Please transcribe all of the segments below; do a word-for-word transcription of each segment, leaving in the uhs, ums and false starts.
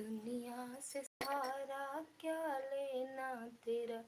दुनिया से सहारा क्या लेना तेरा।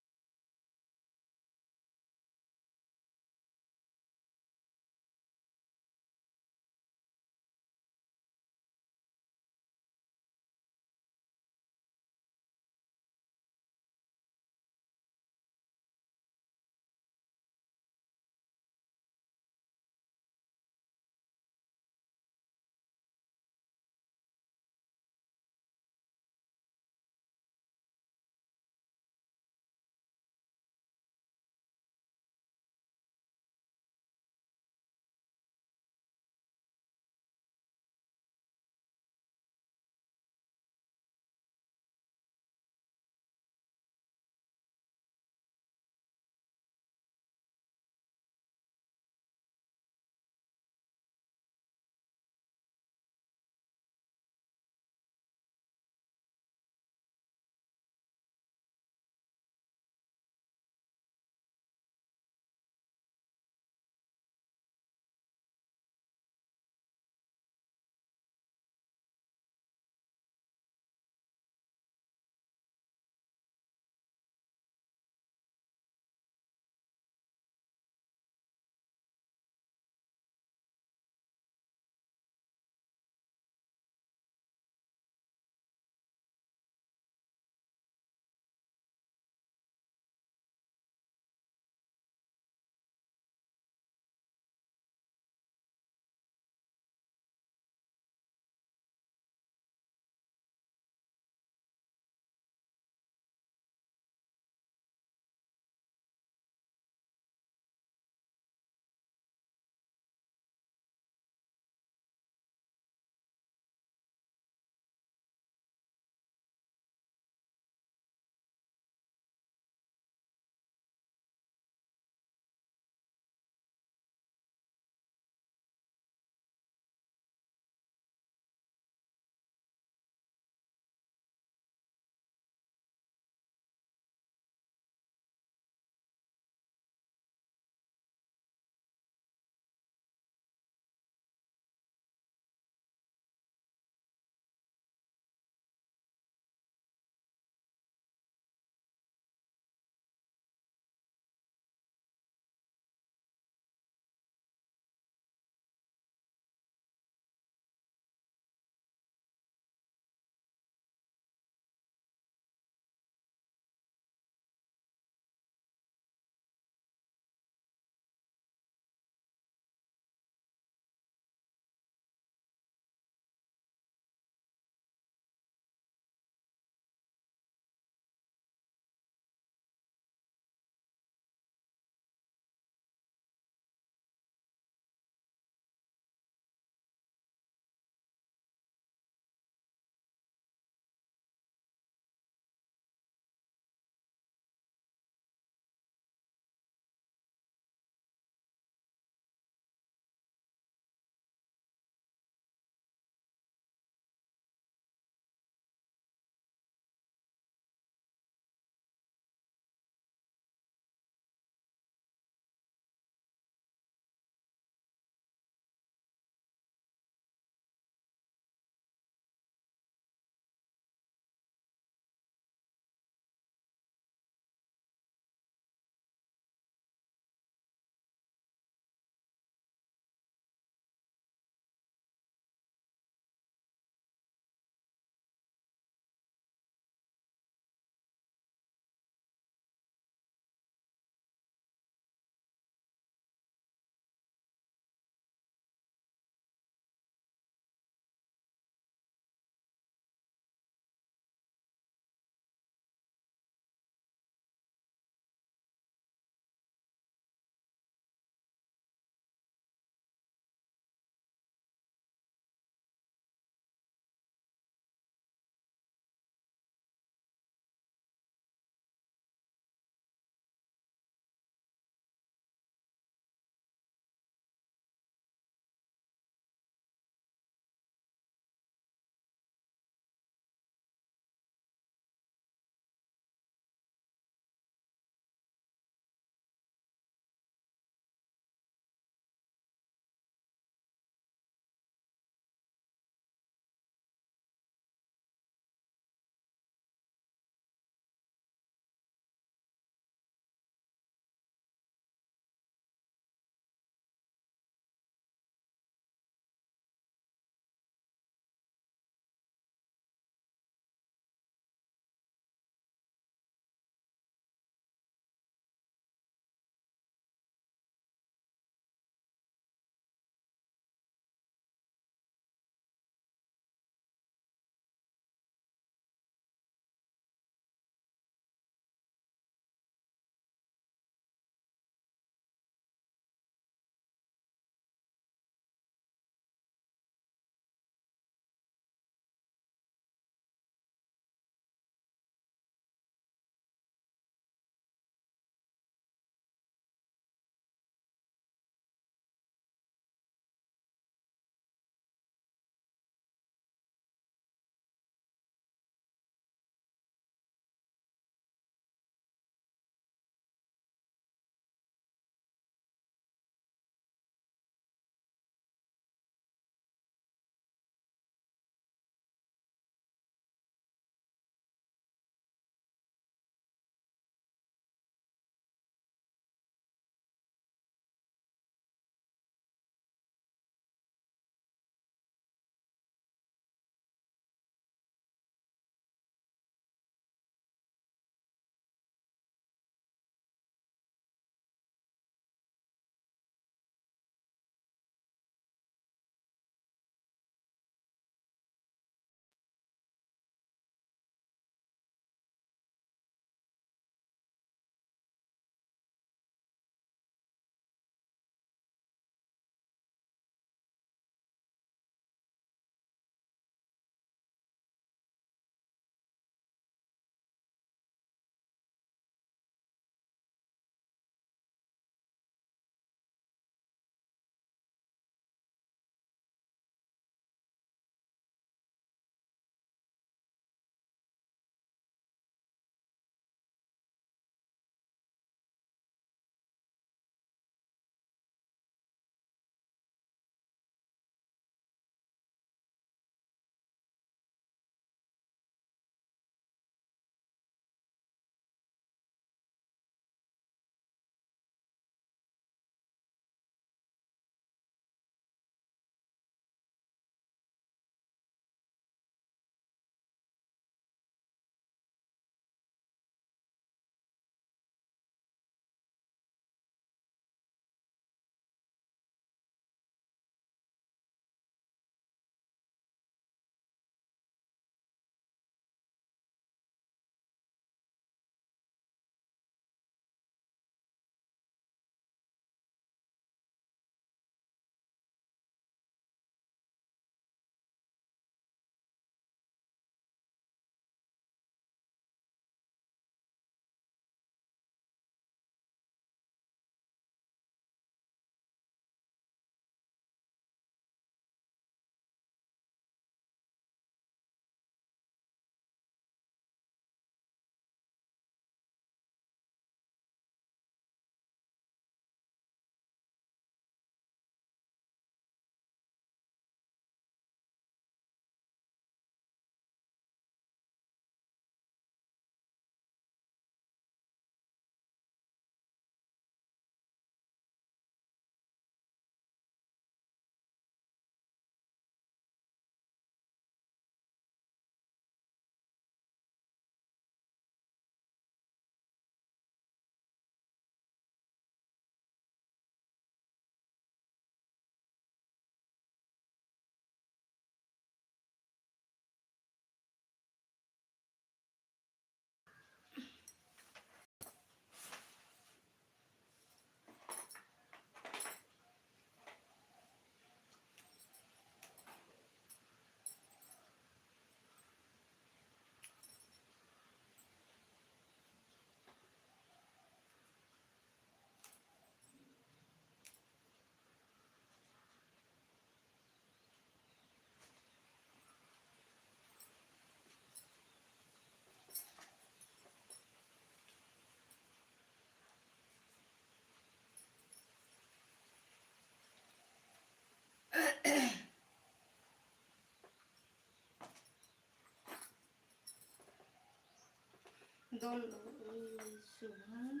दो लो-, शुभम।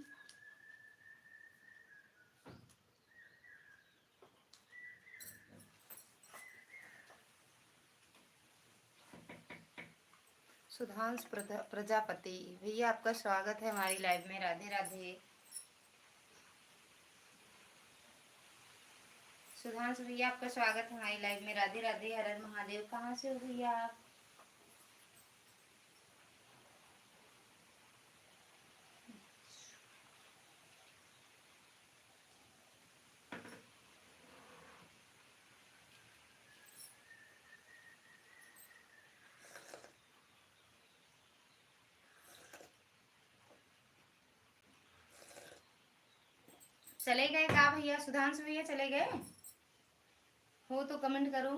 सुधांश प्रजा-, प्रजापति, भैया आपका स्वागत है हमारी live में। राधे राधे। सुधांश भैया आपका स्वागत है हमारी live में। राधे राधे, हर हर महादेव। कहाँ से हो भैया आप? चले गए का भैया, सुधांशु भैया चले गए? हो तो comment करो।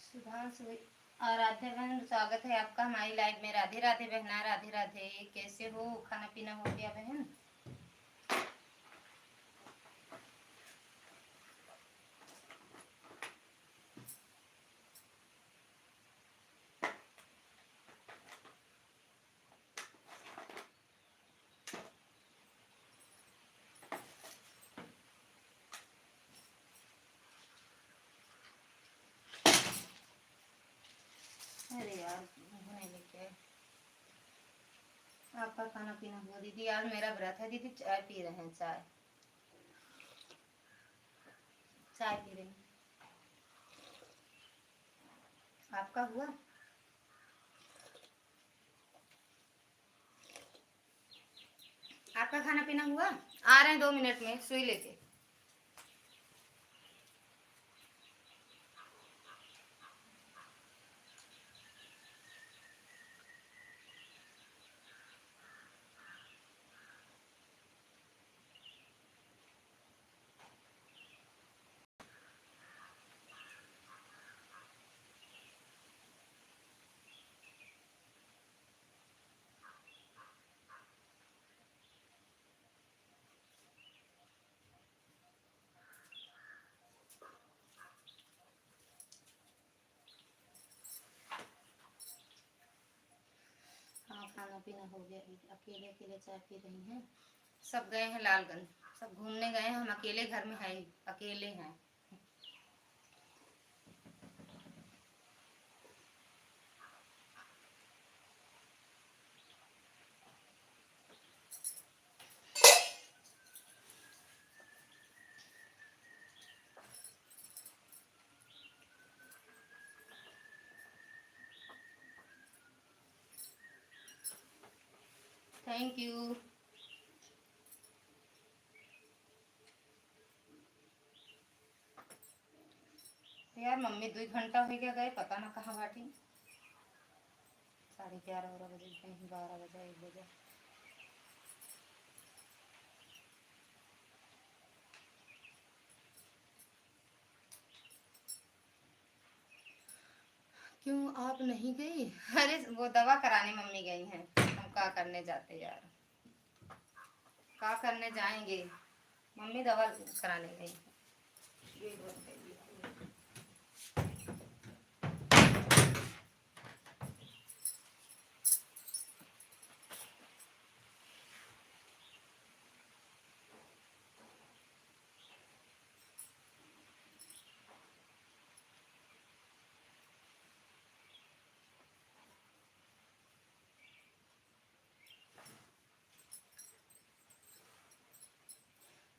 सुधांशु, आराध्या बहन, स्वागत है आपका हमारी live में। राधे राधे बहना, राधे राधे। कैसे हो, खाना पीना हो गया बहन? अरे यार, मुंह नहीं लेके आए। आपका खाना पीना हुआ दीदी? आज मेरा व्रत है दीदी, चाय पी रहे हैं, चाय, चाय पी रहे हैं। आपका हुआ? आपका खाना पीना हुआ? आ रहे हैं दो मिनट में सुई लेके। हाँ, खाना पीना हो गया। अकेले अकेले चाय पी रही हैं। सब गए हैं लालगंज, सब घूमने गए हैं, हम अकेले घर में हैं, अकेले हैं। Thank you। यार, मम्मी दुई घंटा होइ गया गए, पता ना कहाँ बाटी। साढ़े ग्यारह, बारह बजे, कहीं बारह बजे, एक बजे। क्यों आप नहीं गई? अरे, वो दवा कराने मम्मी गई हैं, हम का करने जाते यार, का करने जाएंगे? मम्मी दवा कराने गई हैं।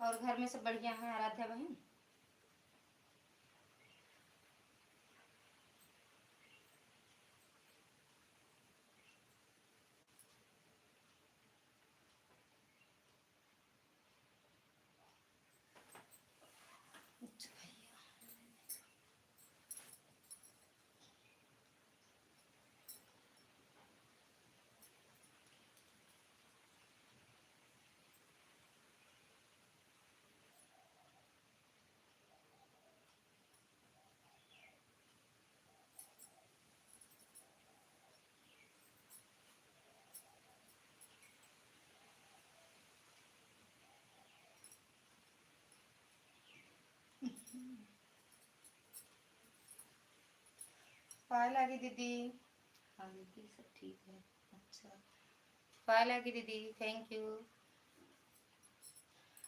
और घर में सब बढ़िया हैं आराध्या बहन? अच्छा भैया। पाए लागी दीदी। हाँ दीदी, सब ठीक है। अच्छा, पाए लागी दीदी, thank you।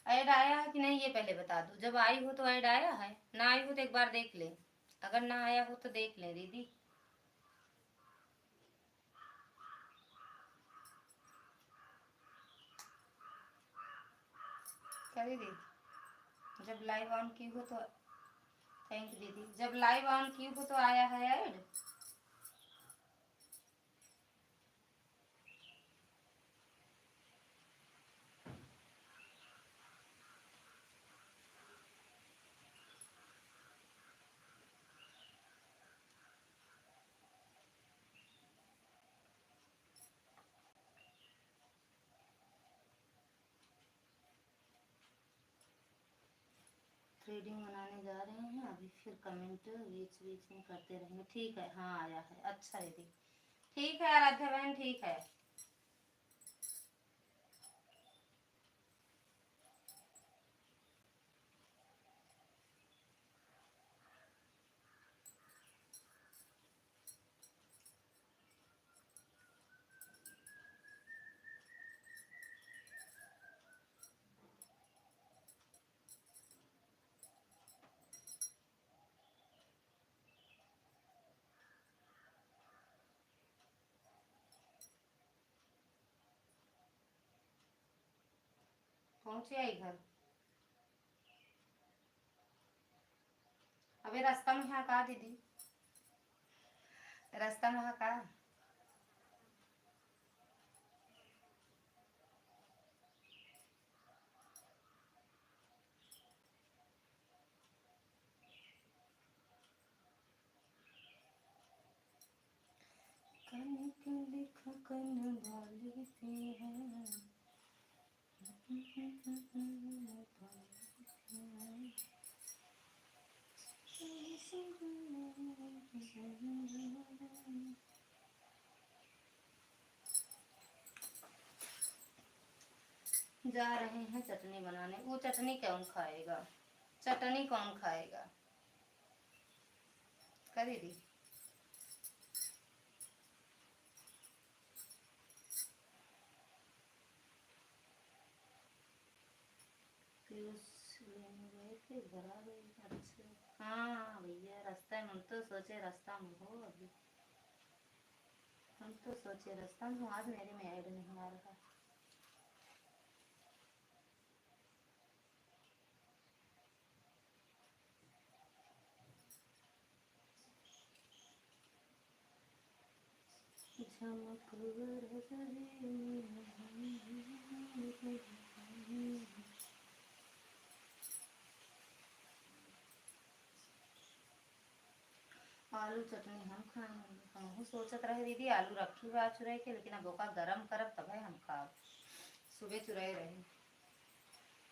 ऐड आया है कि नहीं, ये पहले बता दो। जब आई हो तो ऐड आया है, ना आई हो तो एक बार देख ले। अगर ना आया हो तो देख ले दीदी। क्या दीदी, जब लाइव ऑन की हो तो, thank you दीदी, जब लाइव ऑन की हो तो आया है ऐड? थ्रेडिंग बनाने जा रहे हैं अभी, फिर कमेंट बीच बीच में करते रहेंगे। ठीक है, हाँ आया है। अच्छा दीदी, ठीक है आराध्या बहन, ठीक है। पहुँचे आई घर। अबे रास्ता में हा का दीदी? रास्ता में हा का? कनिक लिख कनवाली पे है। जा रहे हैं चटनी बनाने। वो चटनी कौन खाएगा? चटनी कौन खाएगा? का दीदी? पीयूष लेने गए थे, भरा गई। अच्छा, हाँ भैया, रास्ता में, हम तो सोचे रास्ता में हो अभी। हम तो सोचे रास्ता में हो, आज मेरे में ऐड नहीं आ रहा। झमक गरज रे। आलू चटनी हम खाएंगे। हमहू सोचत रहे दीदी, आलू रखी बा चुराई के, लेकिन अब ओका गरम करब तबे हम खाब। सुबह चुराए रहे।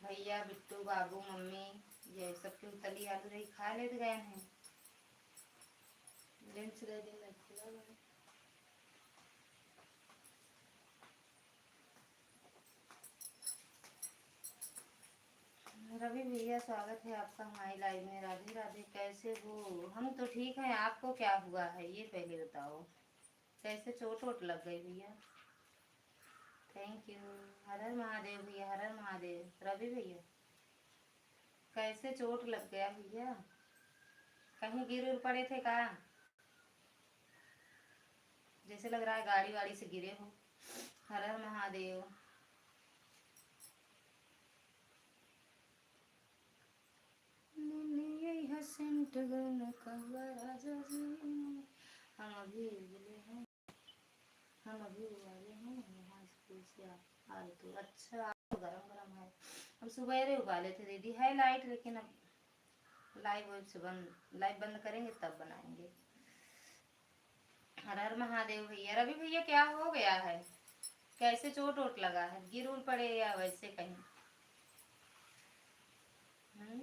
भैया, बिट्टू, बाबू, मम्मी, ये सब के तली आलू रही, खा लेत गए हैं। लेंस ले दिन में खुला बा। रवि भैया, स्वागत है आपका हमारी लाइव में। राधे राधे, कैसे हो? हम तो ठीक हैं, आपको क्या हुआ है ये पहले बताओ, कैसे चोट वोट लग गई भैया? Thank you। हर हर महादेव भैया, हर हर महादेव। रवि भैया, कैसे चोट लग गया भैया? कहीं गिर उर पड़े थे का? जैसे लग रहा है गाड़ी वाड़ी से गिरे हो। हर हर महादेव। गन कौआ राजा जी, हम अभी उबले हैं, हम अभी उबाले हैं यहाँ स्कूल से आ, आए तो। अच्छा, गरम गरम है। हम सुबेरे उबाले थे दीदी, है लाइट, लेकिन अब लाइव वाइव से बंद, लाइव बंद करेंगे तब बनाएंगे। हर हर महादेव भैया। रवि भैया, क्या हो गया है? कैसे चोट वोट लगा है? गिर उर पड़े या वैसे कहीं? हम्म?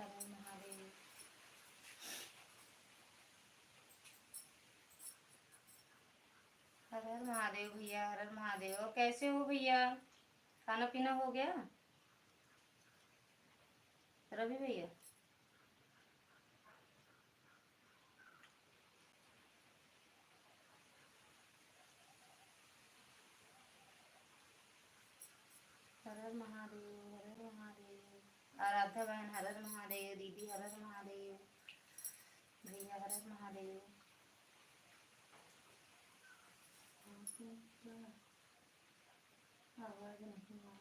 हर हर महादेव। हर हर महादेव भैया, हर हर महादेव। और कैसे हो भैया? खाना पीना हो गया रवि भैया? हर हर महादेव, हर हर महादेव। आराध्या बहन, हर हर महादेव। दीदी, हर हर महादेव। भैया, हर हर महादेव। आवाज नहीं आ,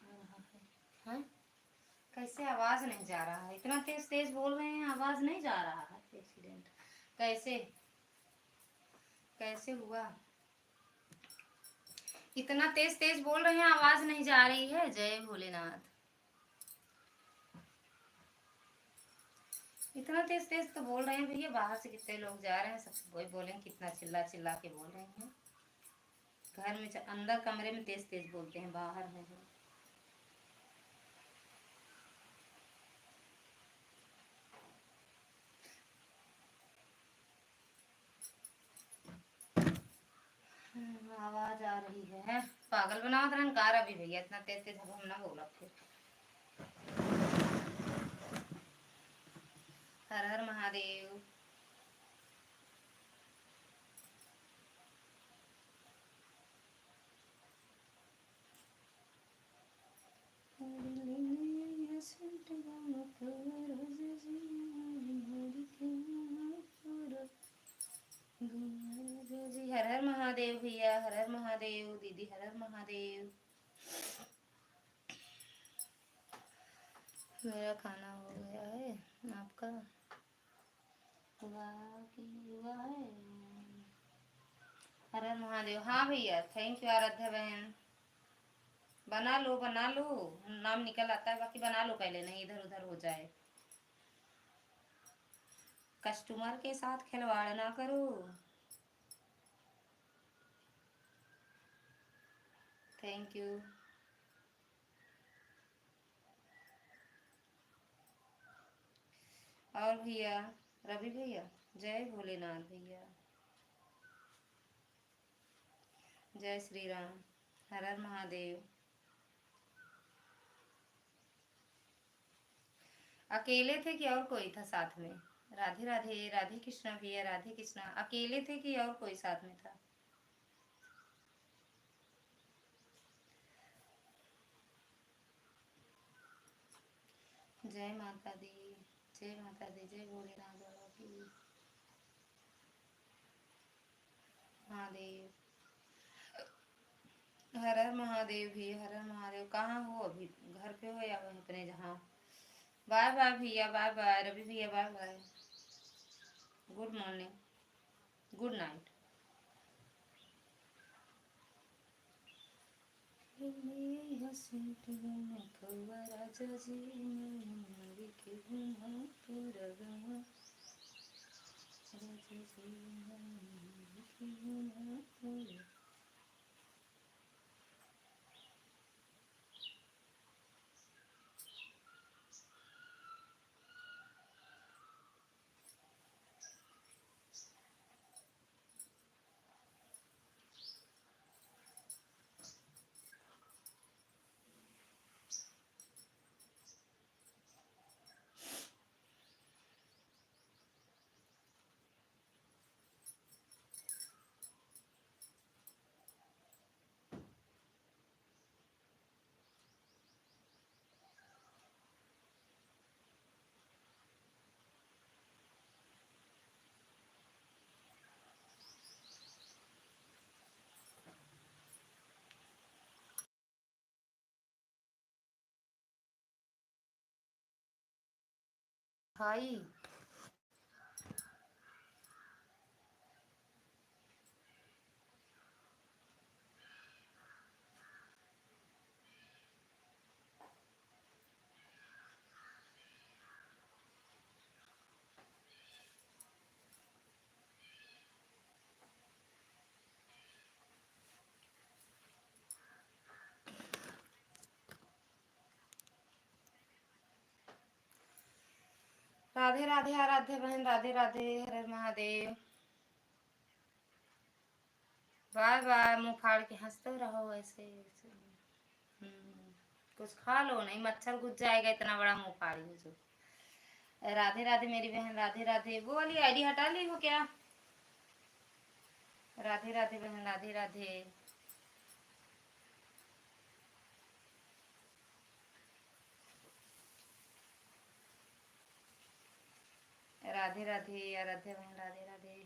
आ रहा है। हैं? कैसे आवाज नहीं जा रहा है? इतना तेज तेज बोल रहे हैं, आवाज नहीं जा रहा है। एक्सीडेंट कैसे, कैसे हुआ? इतना तेज तेज बोल रहे हैं, आवाज नहीं जा रही है। जय भोलेनाथ। इतना तेज तेज तो बोल रहे हैं भैया, बाहर से कितने लोग जा रहे हैं, सब वही बोलें कितना चिल्ला चिल्ला के बोल रहे हैं। घर में च-, अंदर कमरे में तेज तेज बोलते हैं, बाहर में है। हम्म, आवाज आ रही है। पागल बनावत रहन का रवि भैया, इतना तेज तेज हम ना बोलब फिर। हर हर महादेव। जी, हर हर महादेव भैया, हर हर महादेव दीदी, हर हर महादेव। मेरा खाना हो गया है, आपका हुआ कि हुआ है? हर हर महादेव। हाँ भैया, thank you आराध्या बहन। बना लो, बना लो, नाम निकल आता है, बाकी बना लो पहले, नहीं इधर उधर हो जाए। कस्टमर के साथ खिलवाड़ ना करो। Thank you। और भैया, रवि भैया, जय भोलेनाथ भैया। जय श्री राम, हर हर महादेव। अकेले थे कि और कोई था साथ में? राधे राधे, राधे कृष्णा भैया, राधे कृष्णा। अकेले थे कि और कोई साथ में था? जय माता दी, जय माता दी, जय भोलेनाथ बाबा की। महादेव। हर हर महादेव भी, हर हर महादेव। कहाँ हो अभी? घर पे हो या वहीं अपने जहाँ? बाय बाय भैया, बाय बाय रवि भैया, bye bye. Good morning, good night. भाई। राधे राधे आराध्य बहन, राधे राधे, हर हर महादेव। बाय बाय, मुंह फाड़ के हंसते रहो ऐसे, ऐसे। हम्म, कुछ खा लो, नहीं मच्छर घुस जाएगा, इतना बड़ा मुंह फाड़ी हो जो। राधे राधे मेरी बहन, राधे राधे। वो वाली आईडी हटा ली हो क्या? राधे राधे बहन, राधे राधे। राधे राधे आराध्या बहन, राधे राधे।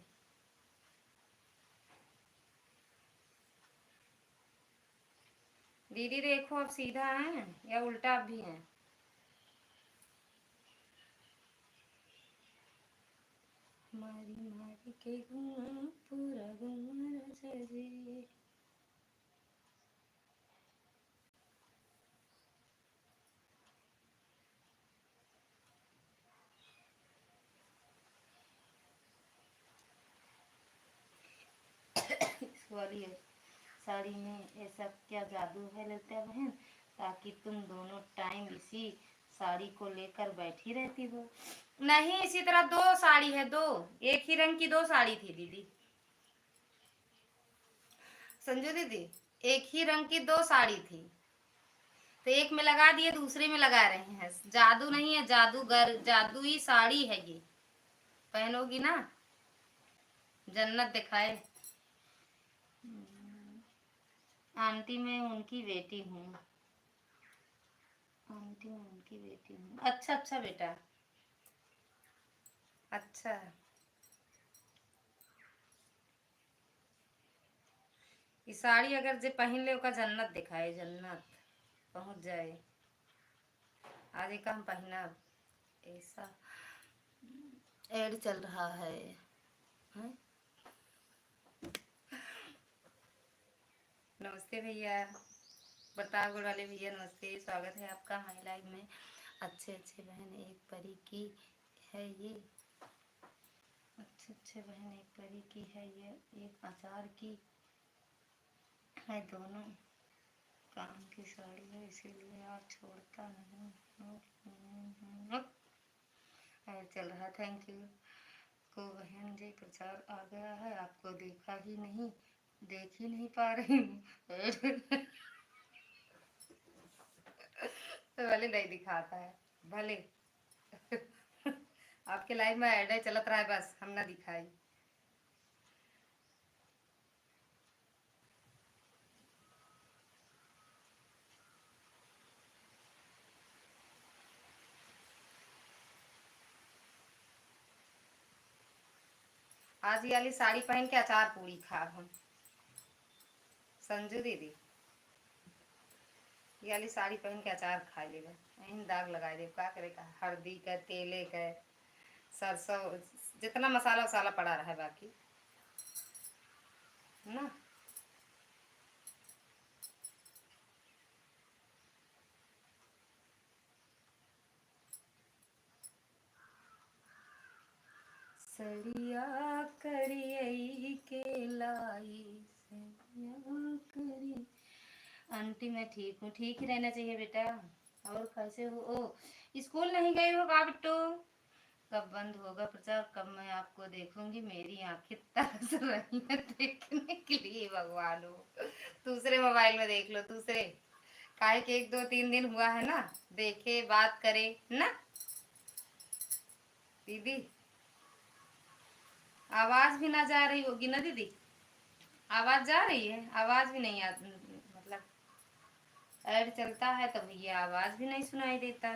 दीदी देखो, अब सीधा है या उल्टा भी है? मारी मारी के घुमा पूरा घुमा राजा जी। वाली है। साड़ी में ऐसा क्या जादू है ललिता बहन, ताकि तुम दोनों टाइम इसी साड़ी को लेकर बैठी रहती हो? नहीं, इसी तरह दो साड़ी है, दो, एक ही रंग की दो साड़ी थी दीदी। संजू दीदी, एक ही रंग की दो साड़ी थी, तो एक में लगा दिए, दूसरे में लगा रहे हैं। जादू नहीं है, जादूगर, जादुई साड़ी है ये। पहनोगी ना, जन्नत दिखाए। आंटी, मैं उनकी बेटी हूँ। आंटी, मैं उनकी बेटी हूँ। अच्छा, अच्छा बेटा, अच्छा। ई साड़ी अगर जे पहिन ले, ओका जन्नत दिखाए, जन्नत पहुँच जाए। आज एका हम पहिनब, ऐसा एड चल रहा है, हैं? नमस्ते भैया, प्रतापगढ़ वाले भैया नमस्ते, स्वागत है आपका हमारे लाइव में। अच्छे अच्छे बहन, एक परी की है ये, अच्छे अच्छे बहन, एक परी की है ये, एक अचार की है, दोनों काम की साड़ी है, इसीलिए आज छोड़ता नहीं हूँ। ऐड चल रहा, थैंक यू। को बहन जी, प्रचार आ गया है, आपको देखा ही नहीं, देख ही नहीं पा रही हूँ। तो भले नहीं दिखाता है, भले। आपके लाइव में ऐड है, चलत रहा है, बस हम ना दिखाई। आज ये वाली साड़ी पहन के अचार पूरी खाब हम। संजू दीदी, ये वाली साड़ी पहन के अचार खा लेबे, यहीं दाग लगा देब। का करे का, हल्दी का, तेले का, सरसों, जितना मसाला उसाला पड़ा रहे बाकी ना। सड़िया करियई के लाई, सड़िया करी। आंटी, मैं ठीक हूँ, ठीक ही रहना चाहिए बेटा। और कैसे हो? ओ, स्कूल नहीं गए हो का बिट्टू? कब बंद होगा प्रचार, कब मैं आपको देखूंगी? मेरी आंखें तरस रही हैं देखने के लिए। भगवान हो, दूसरे मोबाइल में देख लो, दूसरे। काहे कि एक दो तीन दिन हुआ है ना, देखे, बात करे ना दीदी। आवाज भी ना जा रही होगी ना दीदी, आवाज जा रही है? आवाज भी नहीं आ, मतलब ऐड चलता है तब ये आवाज भी नहीं सुनाई देता।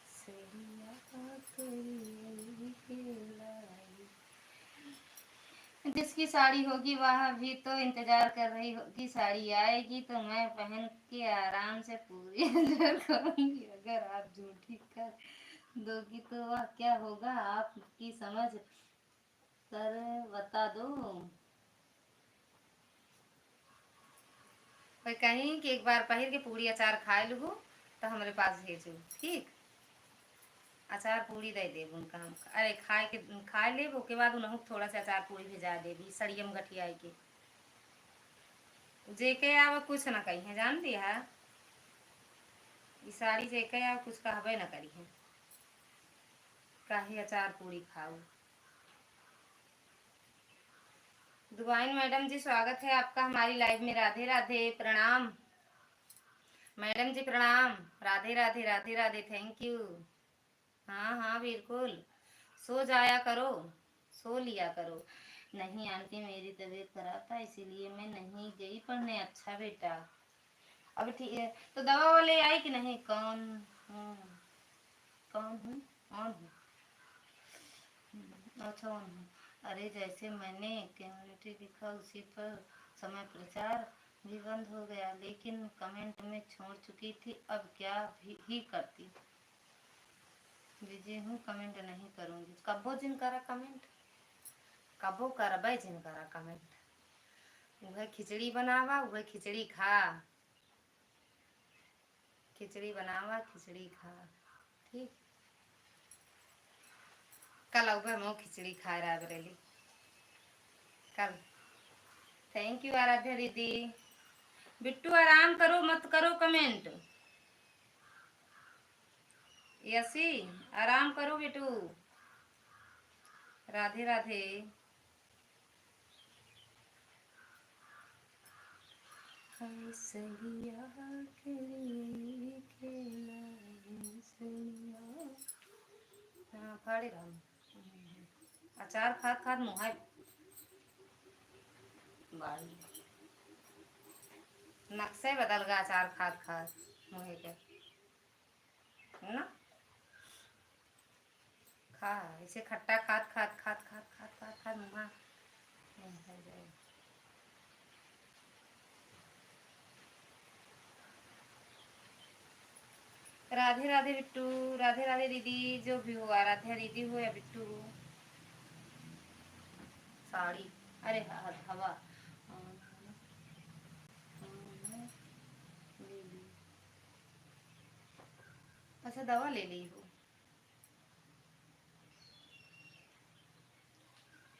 सड़िया करियई के लाई। जिसकी साड़ी होगी, वह भी तो इंतजार कर रही होगी, साड़ी आएगी तो मैं पहन के आराम से पूरी एंजॉय करूंगी। अगर आप झूठी कर दोगी तो वह क्या होगा, आपकी समझ कर बता दो। वह कहीं कि एक बार पहिर के पूड़ी अचार खाए लूबू, तो हमरे पास भेजू, ठीक? अचार पूड़ी दे देब उनका हम। अरे, खाए के, खाए लेब, ओके बाद उनहू के थोड़ा सा अचार पूड़ी भेजा देब, ई सड़ियम गठियाई के। जेके आवे कुछ ना कही है, जान लिया। ई साड़ी जेके आवे कुछ कहबे ना करी है, काहे अचार पूड़ी खाऊ। दुआइन मैडम जी, स्वागत है आपका हमारी लाइव में। राधे राधे, प्रणाम। मैडम जी, प्रणाम। राधे राधे, राधे राधे, thank you। हाँ, हाँ, बिल्कुल। सो जाया करो, सो लिया करो। नहीं आंटी, मेरी तबीयत खराब था, इसीलिए मैं नहीं गई पढ़ने। अच्छा बेटा, अब ठीक है। तो दवा वो ले आई कि नहीं? कौन हूँ? कौन हूँ? ऑन हूँ। हम्म, अच्छा, ऑन हूँ। अरे, जैसे मैंने कम्युनिटी लिखा, उसी पर समय प्रचार भी बंद हो गया, लेकिन कमेंट में छोड़ चुकी थी, अब क्या भी, ही करती। बिजी हूँ, कमेंट नहीं करूँगी। कबो जिन करा कमेंट, कबो करबे जिन करा कमेंट। उहे खिचड़ी बनावा, उहे खिचड़ी खा। खिचड़ी बनावा, खिचड़ी खा। ठीक, कल अउबे हम खिचड़ी खाए रायबरेली कल। Thank you आराध्या दीदी। बिट्टू, आराम करो, मत करो कमेंट। यसी, आराम करो बेटू। राधे राधे। हाय सैया के लिए के लाए सैया। हाँ, फाड़े रहो। अचार खात खात मुँहे बारी। नक्शे बदल गा अचार खात खात मुँहे के। है ना? खा, ऐसे खट्टा खात, खात, खात, खात, खात, खात, खात, मुँहा नहीं हो जाए। राधे राधे बिट्टू, राधे राधे दीदी, जो भी हो, आराध्या दीदी हो या बिट्टू हो। साड़ी, अरे ह-, ह-, हवा। ले ली। अच्छा, दवा ले ली हो।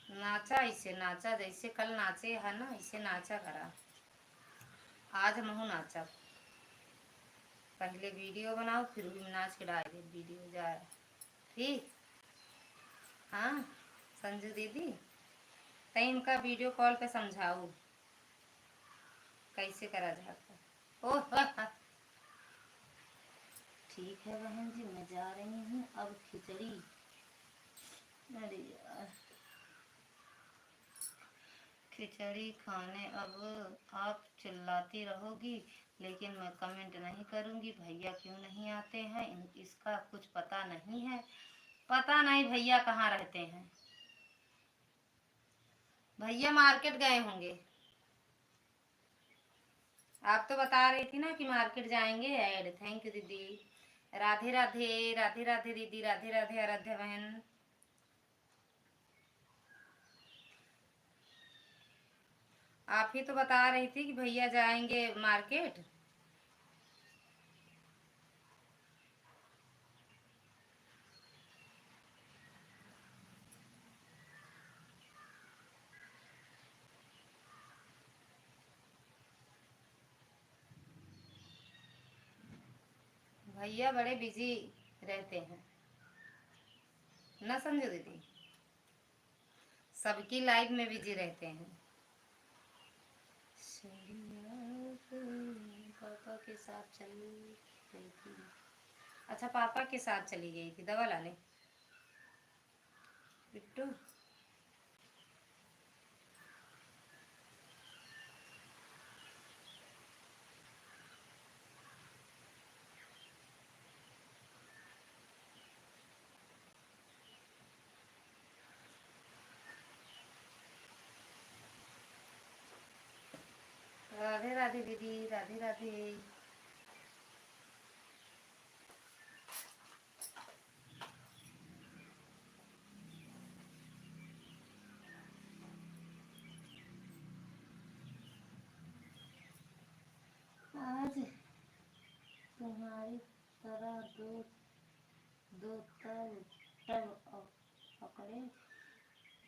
नाचा ऐसे, नाचा जैसे कल नाचे है ना, ऐसे नाचा करा। आज हमहू नाचब। पहले वीडियो बनाओ, फिर भी नाच के डाल दे वीडियो जा। ठीक? हाँ, संजू दीदी, तई इनका वीडियो कॉल पे समझाऊ, कैसे करा जाता। ओह, ठीक है बहन जी, मैं जा रही हूँ अब खिचड़ी। अरे यार, खिचड़ी खाने। अब आप चिल्लाती रहोगी, लेकिन मैं कमेंट नहीं करूँगी। भैया क्यों नहीं आते हैं, इन-, इसका कुछ पता नहीं है। पता नहीं भैया कहाँ रहते हैं। भैया मार्केट गए होंगे। आप तो बता रही थी ना कि मार्केट जाएंगे। ऐड, thank you दीदी। राधे राधे, राधे राधे दीदी, राधे राधे आराध्या बहन। आप ही तो बता रही थी कि भैया जाएंगे मार्केट। भैया बड़े बिजी रहते हैं ना संजू दीदी, सबकी लाइफ में बिजी रहते हैं। पापा के साथ चली गई थी। अच्छा, पापा के साथ चली गई थी दवा लाने। बिट्टू। दीदी, राधे राधे। आज तुम्हारी तरह दो, दो तब, तब अ-, पकड़े,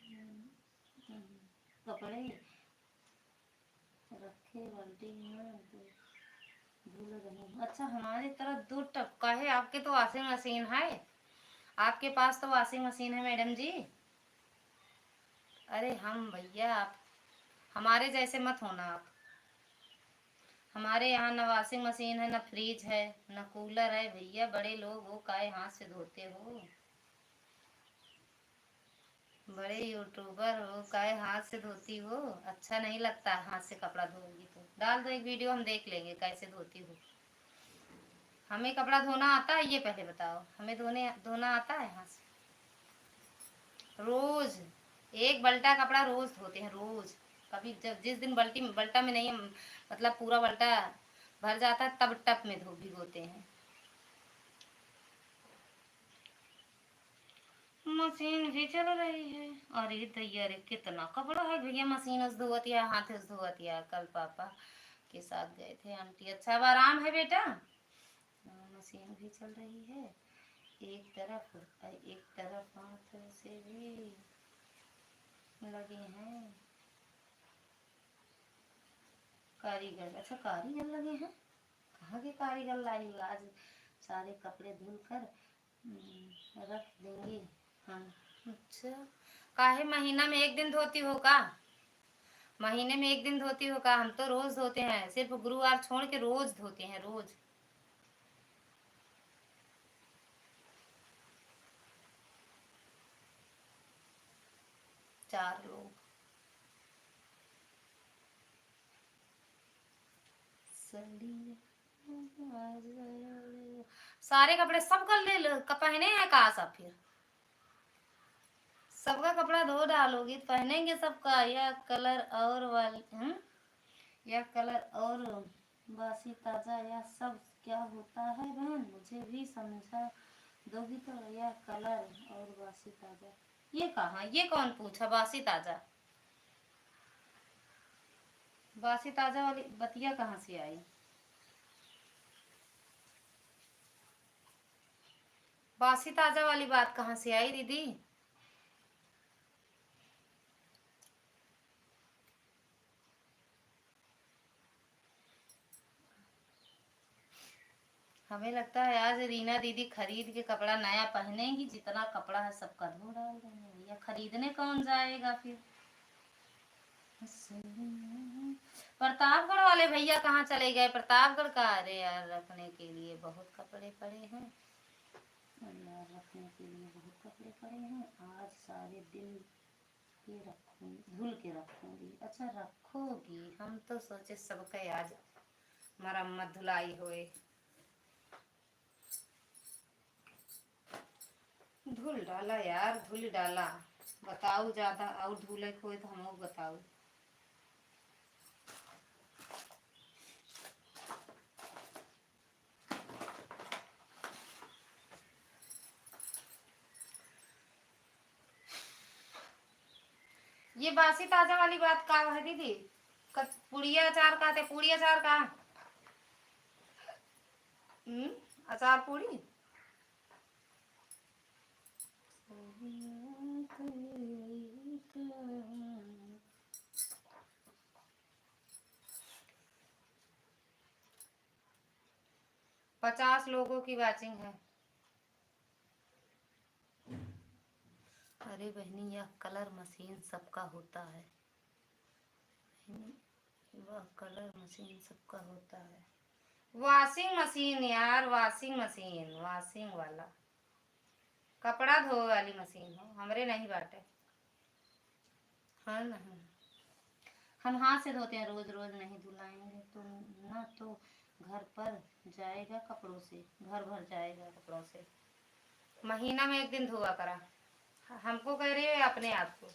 हम्म, हम्म, कपड़े रखे बाल्टी में धु-, धुल रही हूँ। अच्छा, हमारी तरह दो टब का है, आपके तो washing machine है, आपके पास तो washing machine है मैडम जी। अरे हम भैया, आप हमारे जैसे मत होना आप। हमारे यहाँ ना washing machine है, ना fridge है, ना cooler है भैया। बड़े लोग हो, काहे हाथ से धोते हो? बड़े YouTuber हो, काहे हाथ से धोती हो? अच्छा नहीं लगता हाथ से कपड़ा धोओगी तो। डाल दो एक video, हम देख लेंगे कैसे धोती हो। हमें कपड़ा धोना आता है, ये पहले बताओ, हमें धोने, धोना आता है हाथ से? रोज एक बल्टा कपड़ा रोज धोते हैं, रोज। कभी जब, जिस दिन बल्टी, बल्टा में नहीं, मतलब पूरा बल्टा भर जाता है, तब टब में धो, भिगोते हैं। मशीन भी चल रही है। अरे दैया रे, कितना कपड़ा है भैया, मशीन से धोवत या हाथ से धोवत या। कल पापा के साथ गए थे आंटी। अच्छा, अब आराम है बेटा? हाँ, मशीन भी चल रही है, एक तरफ, एक तरफ हाथ से भी लगे हैं कारीगर। अच्छा, कारीगर लगे हैं, कहाँ के कारीगर लाई हो? आज सारे कपड़े धुल कर, हम्म, रख देंगे हम। अच्छा, काहे महीना में एक दिन धोती हो का? महीने में एक दिन धोती हो का? हम तो रोज धोते हैं, सिर्फ गुरुवार छोड़ के रोज धोते हैं, रोज। चार लोग। सारे कपड़े सब कर ले लो, क-, पहने हैं का सब फिर? सबका कपड़ा धो डालोगी तो पहनेंगे सबका। यह कलर और वाली, हम्म? यह कलर और बासी ताजा, यह सब क्या होता है बहन? मुझे भी समझा दोगी तो? यह कलर और बासी ताजा, ये कहाँ, ये कौन पूछा बासी ताजा? बासी ताजा वाली बतिया कहाँ से आई? बासी ताजा वाली बात कहाँ से आई दीदी? हमें लगता है आज रीना दीदी खरीद के कपड़ा नया पहनेंगी, जितना कपड़ा है सबका धो डाल देंगे भैया, खरीदने कौन जाएगा फिर। प्रतापगढ़ वाले भैया कहाँ चले गए? प्रतापगढ़ का, अरे यार, रखने के लिए बहुत कपड़े पड़े हैं यार, रखने के लिए बहुत कपड़े पड़े हैं। आज सारे दिन के रखूंगी, धुल के रखूंगी। अच्छा, रखोगी? हम तो सोचे सबके आज मरम्मत धुलाई होए। धुल डाला यार, धुल डाला। बताऊ ज्यादा और धुले के होए तो हमको बताऊ। ये बासी ताजा वाली बात का है दीदी? कत-, पुड़िया अचार का थे, पूड़ी अचार का? हम्म, अचार पूड़ी। पचास लोगों की watching है। अरे बहनी, यह कलर मशीन सबका होता है। बहनी, वह कलर मशीन सबका होता है। Washing machine यार, washing machine, washing वाला, कपड़ा धोवे वाली मशीन हो, हमरे नहीं बाटे। हाँ, नहीं, हम हाथ से धोते हैं, रोज रोज नहीं धुलाएंगे तो ना तो घर पर जाएगा कपड़ों से, घर भर जाएगा कपड़ों से। महीना में एक दिन धोआ करा। हमको कह रही है अपने आप को।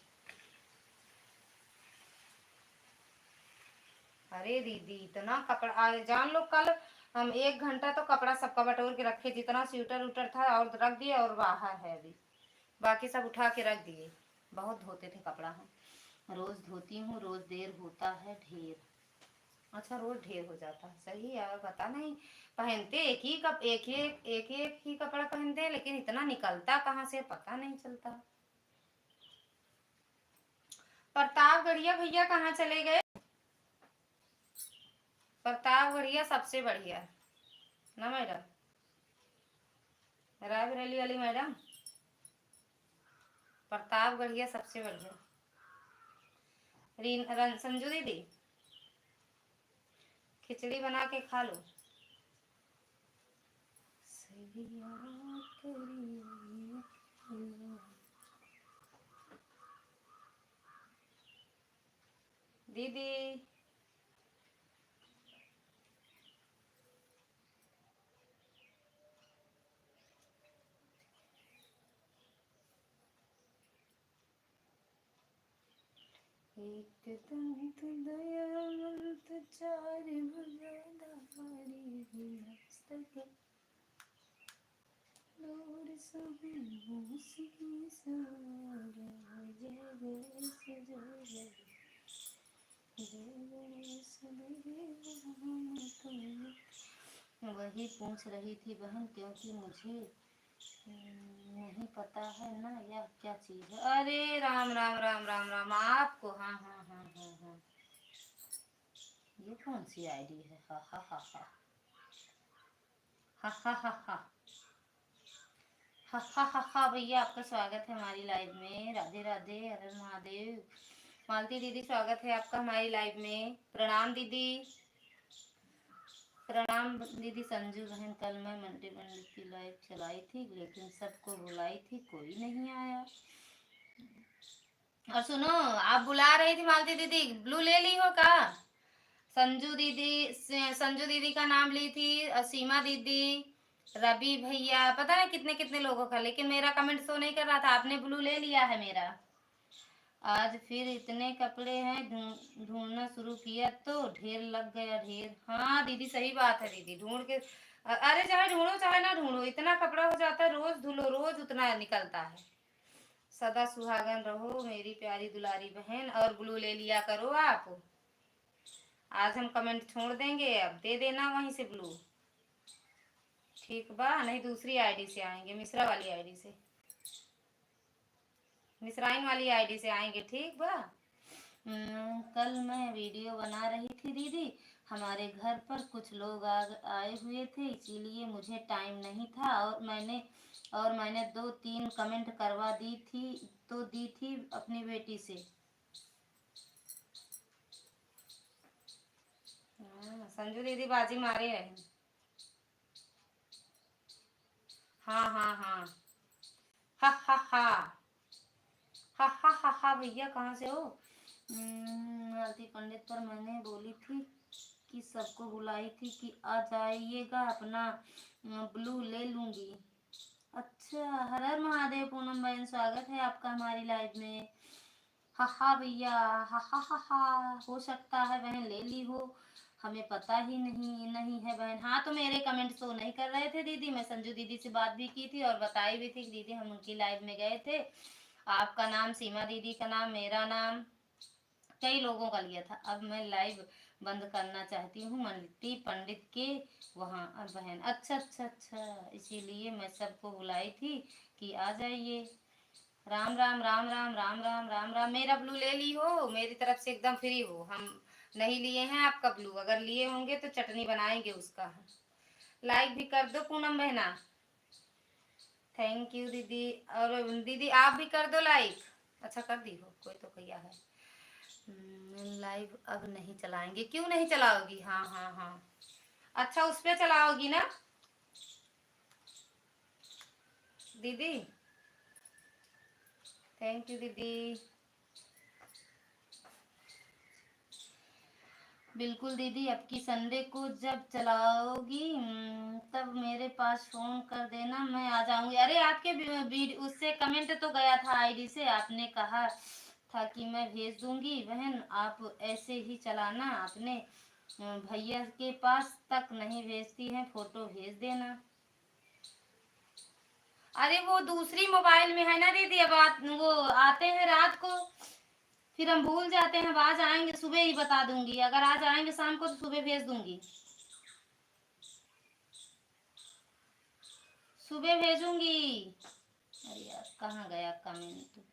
अरे दीदी, इतना कपड़ा, आ, जान लो, कल हम एक घंटा तो कपड़ा सबका बटोर के रखे, जितना स्वेटर उटर था और रख दिए और बाहर है अभी, बाकी सब उठा के रख दिए। बहुत धोते थे कपड़ा हम, रोज धोती हूँ, रोज देर होता है ढेर। अच्छा, रोज ढेर हो जाता है, सही है। और पता नहीं, पहनते एक ही कप-, एक ही, एक ही, एक ही कपड़ा पहनते हैं, लेकिन इतना निकलता कहाँ से, पता नहीं चलता। प्रतापगढ़िया भैया कहाँ चले गए? प्रतापगढ़िया सबसे बढ़िया ना मैडम, रायबरेली वाली मैडम, प्रतापगढ़िया सबसे बढ़िया। रीन-, रन-, संजू दीदी, खिचड़ी बना के खा लो। सैया करिया। दीदी। एकदम तू दयाल, तू चार भुजा धारी, विनाश तक। वही पूछ रही थी बहन, क्योंकि मुझे, हम्म, नहीं पता है ना यह क्या चीज़ है। अरे राम, राम, राम, राम, राम, आपको, हाँ, हाँ, हाँ, हाँ, हाँ। ये कौन सी आईडी है? हा, हा, हा, हा। हा, हा, हा, हा। हा, हा, हा, हा, भैया, आपका स्वागत है हमारी लाइव में। राधे, राधे, हर हर महादेव। मालती दीदी, स्वागत है आपका हमारी लाइव में। प्रणाम दीदी, प्रणाम दीदी। संजू बहन, कल मैं मंडी पंडित की लाइव चलाई थी, लेकिन सबको बुलाई थी, कोई नहीं आया। और सुनो, आप बुला रही थी मालती दीदी, ब्लू ले ली हो का? संजू दीदी, स-, संजू दीदी का नाम ली थी, और सीमा दीदी, रवि भैया, पता नहीं कितने कितने लोगों का, लेकिन मेरा कमेंट शो नहीं कर रहा था। आपने ब्लू ले लिया है मेरा। आज फिर इतने कपड़े हैं, ढूं-, ढूंढना शुरू किया तो ढेर लग गया ढेर। हाँ दीदी, सही बात है दीदी, ढूंढ के, अ-, अरे चाहे ढूंढो चाहे ना ढूंढो, इतना कपड़ा हो जाता है, रोज धुलो, रोज उतना निकलता है। सदा सुहागन रहो मेरी प्यारी दुलारी बहन, और ब्लू ले लिया करो आप। आज हम कमेंट छोड़ देंगे, अब दे देना वहीं से ब्लू, ठीक बा? नहीं, दूसरी आईडी से आएंगे, मिश्रा वाली आईडी से, मिश्राइन वाली आईडी से आएंगे, ठीक बा? हम्म, कल मैं वीडियो बना रही थी दीदी, हमारे घर पर कुछ लोग आ, आए हुए थे, इसीलिए मुझे टाइम नहीं था और मैंने, और मैंने दो तीन कमेंट करवा दी थी, तो दी थी अपनी बेटी से। हाँ, संजू दीदी बाजी मारे रही। हाँ, हाँ, हाँ। हा, हा, हा। हा, हा, हा, हा, भैया, कहाँ से हो? हम्म, आरती पंडित पर मैंने बोली थी कि सबको बुलाई थी कि आ जाइएगा, अपना, अम, ब्लू ले लूँगी। अच्छा, हर हर महादेव पूनम बहन, स्वागत है आपका हमारी लाइव में। हा, हा, भैया, हा, हा, हा, हा, हो सकता है बहन ले ली हो, हमें पता ही नहीं, नहीं है बहन। हाँ, तो मेरे कमेंट शो नहीं कर रहे थे दीदी, मैं संजू दीदी से बात भी की थी और बताई भी थी कि दीदी हम उनकी लाइव में गए थे, आपका नाम, सीमा दीदी का नाम, मेरा नाम, कई लोगों का लिया था। अब मैं लाइव बंद करना चाहती हूँ मालती पंडित के वहाँ। अब बहन, अच्छा, अच्छा, अच्छा, इसीलिए मैं सबको बुलाई थी कि आ जाइए। राम राम, राम राम, राम राम, राम राम। मेरा ब्लू ले ली हो, मेरी तरफ से एकदम फ्री हो। हम नहीं लिए हैं आपका ब्लू, अगर लिए होंगे तो चटनी बनाएंगे उसका। लाइक भी कर दो पूनम बहना। थैंक यू दीदी। और दीदी आप भी कर दो लाइक। अच्छा कर दी हो, कोई तो किया है। हम्म, लाइव अब नहीं चलाएंगे। क्यों नहीं चलाओगी? हाँ, हाँ, हाँ। अच्छा उस पे चलाओगी ना दीदी? थैंक यू दीदी। बिल्कुल दीदी, अब की संडे को जब चलाओगी, हम्म, तब मेरे पास फोन कर देना, मैं आ जाऊंगी। अरे आपके वी-, वीड-, उससे कमेंट तो गया था आईडी से, आपने कहा था कि मैं भेज दूंगी। बहन, आप ऐसे ही चलाना, अपने, अ, भैया के पास तक नहीं भेजती हैं, फोटो भेज देना। अरे, वो दूसरी मोबाइल में है ना दीदी, अब आत-, वो आते हैं रात को, फिर हम भूल जाते हैं। अब आज आएंगे, सुबह ही बता दूंगी। अगर आज आएंगे शाम को तो सुबह भेज दूंगी, सुबह भेजूंगी। अरे यार, कहाँ गया कमेंट?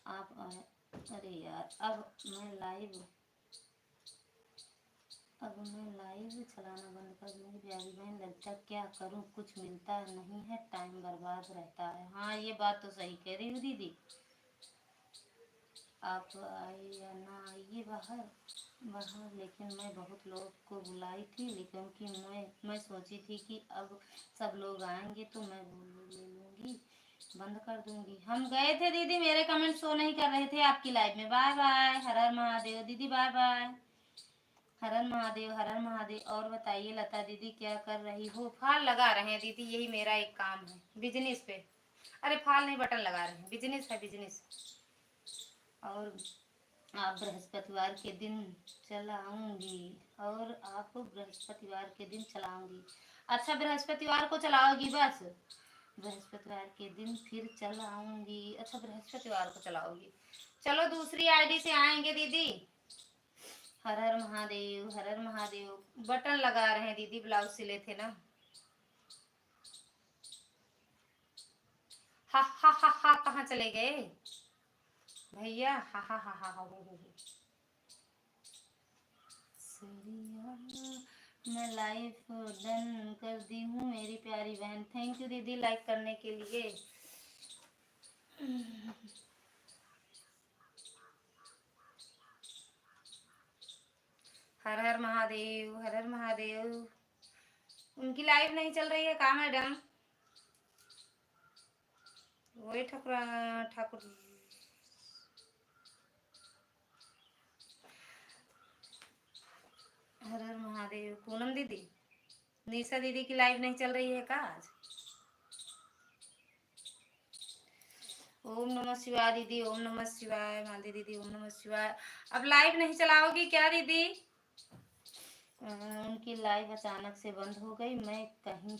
आप आ-, अरे यार, अब मैं लाइव, अब मैं लाइव चलाना बंद कर दूंगी। प्यारी बहन, लगता क्या करूं, कुछ मिलता नहीं है, टाइम बर्बाद रहता है। हाँ, ये बात तो सही कह रही हो दीदी। आप आए या ना आइए बाहर, बाहर, लेकिन मैं बहुत लोग को बुलाई थी, लेकिन कि मैं, मैं सोची थी कि अब सब लोग आएंगे तो मैं बोल ले लूँगी, बंद कर दूँगी। हम गए थे दीदी, मेरे कमेंट शो नहीं कर रहे थे आपकी लाइव में। बाय बाय, हर हर महादेव दीदी, बाय बाय। हर हर महादेव, हर हर महादेव। और बताइए लता दीदी, क्या कर रही हो? फाल लगा रहे हैं दीदी, यही मेरा एक काम है बिजनेस पे। अरे, फाल नहीं, बटन लगा रहे हैं, बिजनेस है, बिजनेस। और आप बृहस्पतिवार के दिन चलाऊंगी, और आप बृहस्पतिवार के दिन चलाऊंगी। अच्छा, बृहस्पतिवार को चलाओगी बस? बृहस्पतिवार के दिन फिर चलाऊंगी। अच्छा, बृहस्पतिवार को चलाओगी। चलो, दूसरी आईडी से आएंगे दीदी। हर हर महादेव, हर हर महादेव। बटन लगा रहे हैं दीदी, ब्लाउज सिले थे ना। हा हा हा हा, कहाँ चले गए भैया? हा हा हा हा हा, हो हो हो। सरिया, मैं लाइव डन कर दी हूँ मेरी प्यारी बहन। थैंक यू दीदी, लाइक करने के लिए। हर हर महादेव, हर हर महादेव। उनकी लाइव नहीं चल रही है का मैडम? वही ठकुरा, ठाकुर। हर हर महादेव। पूनम दीदी, निशा दीदी की लाइव नहीं चल रही है का आज? ओम नमः शिवाय दीदी, ओम नमः शिवाय। मालती दीदी, ओम नमः शिवाय। अब लाइव नहीं चलाओगी क्या दीदी? अ, उनकी लाइव अचानक से बंद हो गई। मैं कहीं,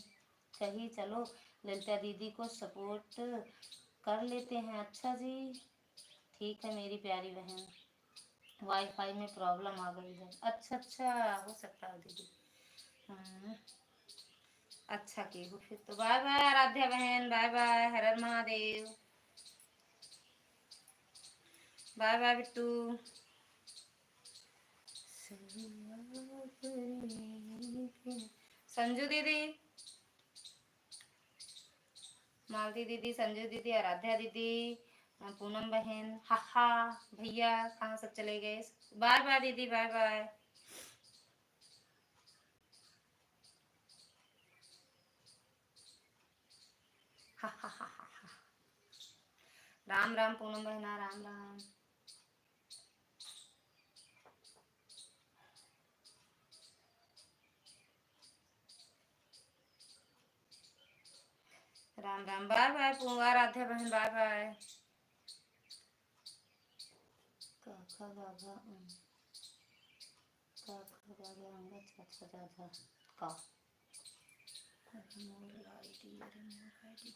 कहीं चलो ललिता दीदी को सपोर्ट कर लेते हैं। अच्छा जी, ठीक है मेरी प्यारी बहन, वाईफाई में प्रॉब्लम आ गई है। अच्छा, अच्छा, हो सकता है दीदी। हम्म, अच्छा की हो फिर तो। बाय बाय आराध्या बहन, बाय बाय, हर हर महादेव, बाय बाय बिट्टू। संजू दीदी, मालती दीदी, संजू दीदी, आराध्या दीदी, अ, पूनम बहन, हाहा, भैया कहाँ सब चले गए? बाय बाय दीदी, बाय बाय। हा, हा, हा, हा, हा। राम राम पूनम बहना, राम राम। राम राम, बाय बाय पु-, आराध्या बहन, बाय बाय। काका बाबा, अम, काका बाबा, अंगद चाचा दादा, का? अरे मोर आईडी, अरे मोर आईडी।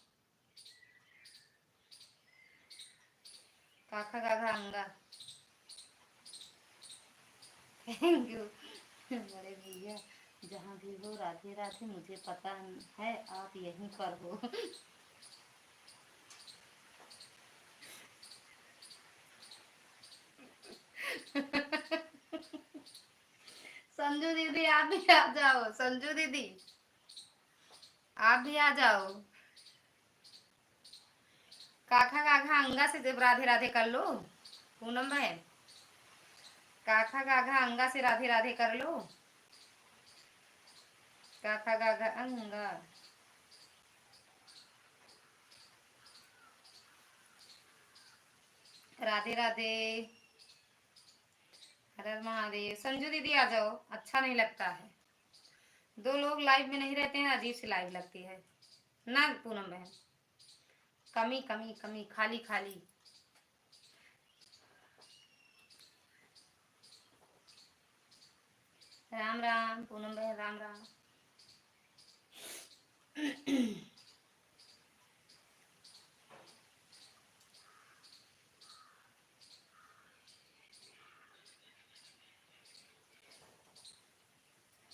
काका गाघा अंगा। Thank you। बड़े भैया, जहाँ भी हो, राधे राधे। मुझे पता है आप यहीं पर हो। संजू दीदी, आप भी आ जाओ। संजू दीदी, आप भी आ जाओ। काखा गाघा अंगा से जब राधे राधे कर लो, पूनम बहन, काखा गाघा अंगा से राधे राधे कर लो। काखा गाघा अंगा। राधे राधे। हर हर महादेव। संजू दीदी आ जाओ, अच्छा नहीं लगता है। दो लोग लाइव में नहीं रहते हैं, अजीब सी लाइव लगती है ना पूनम बहन। कमी, कमी, कमी, खाली, खाली। राम राम पूनम बहन, राम राम।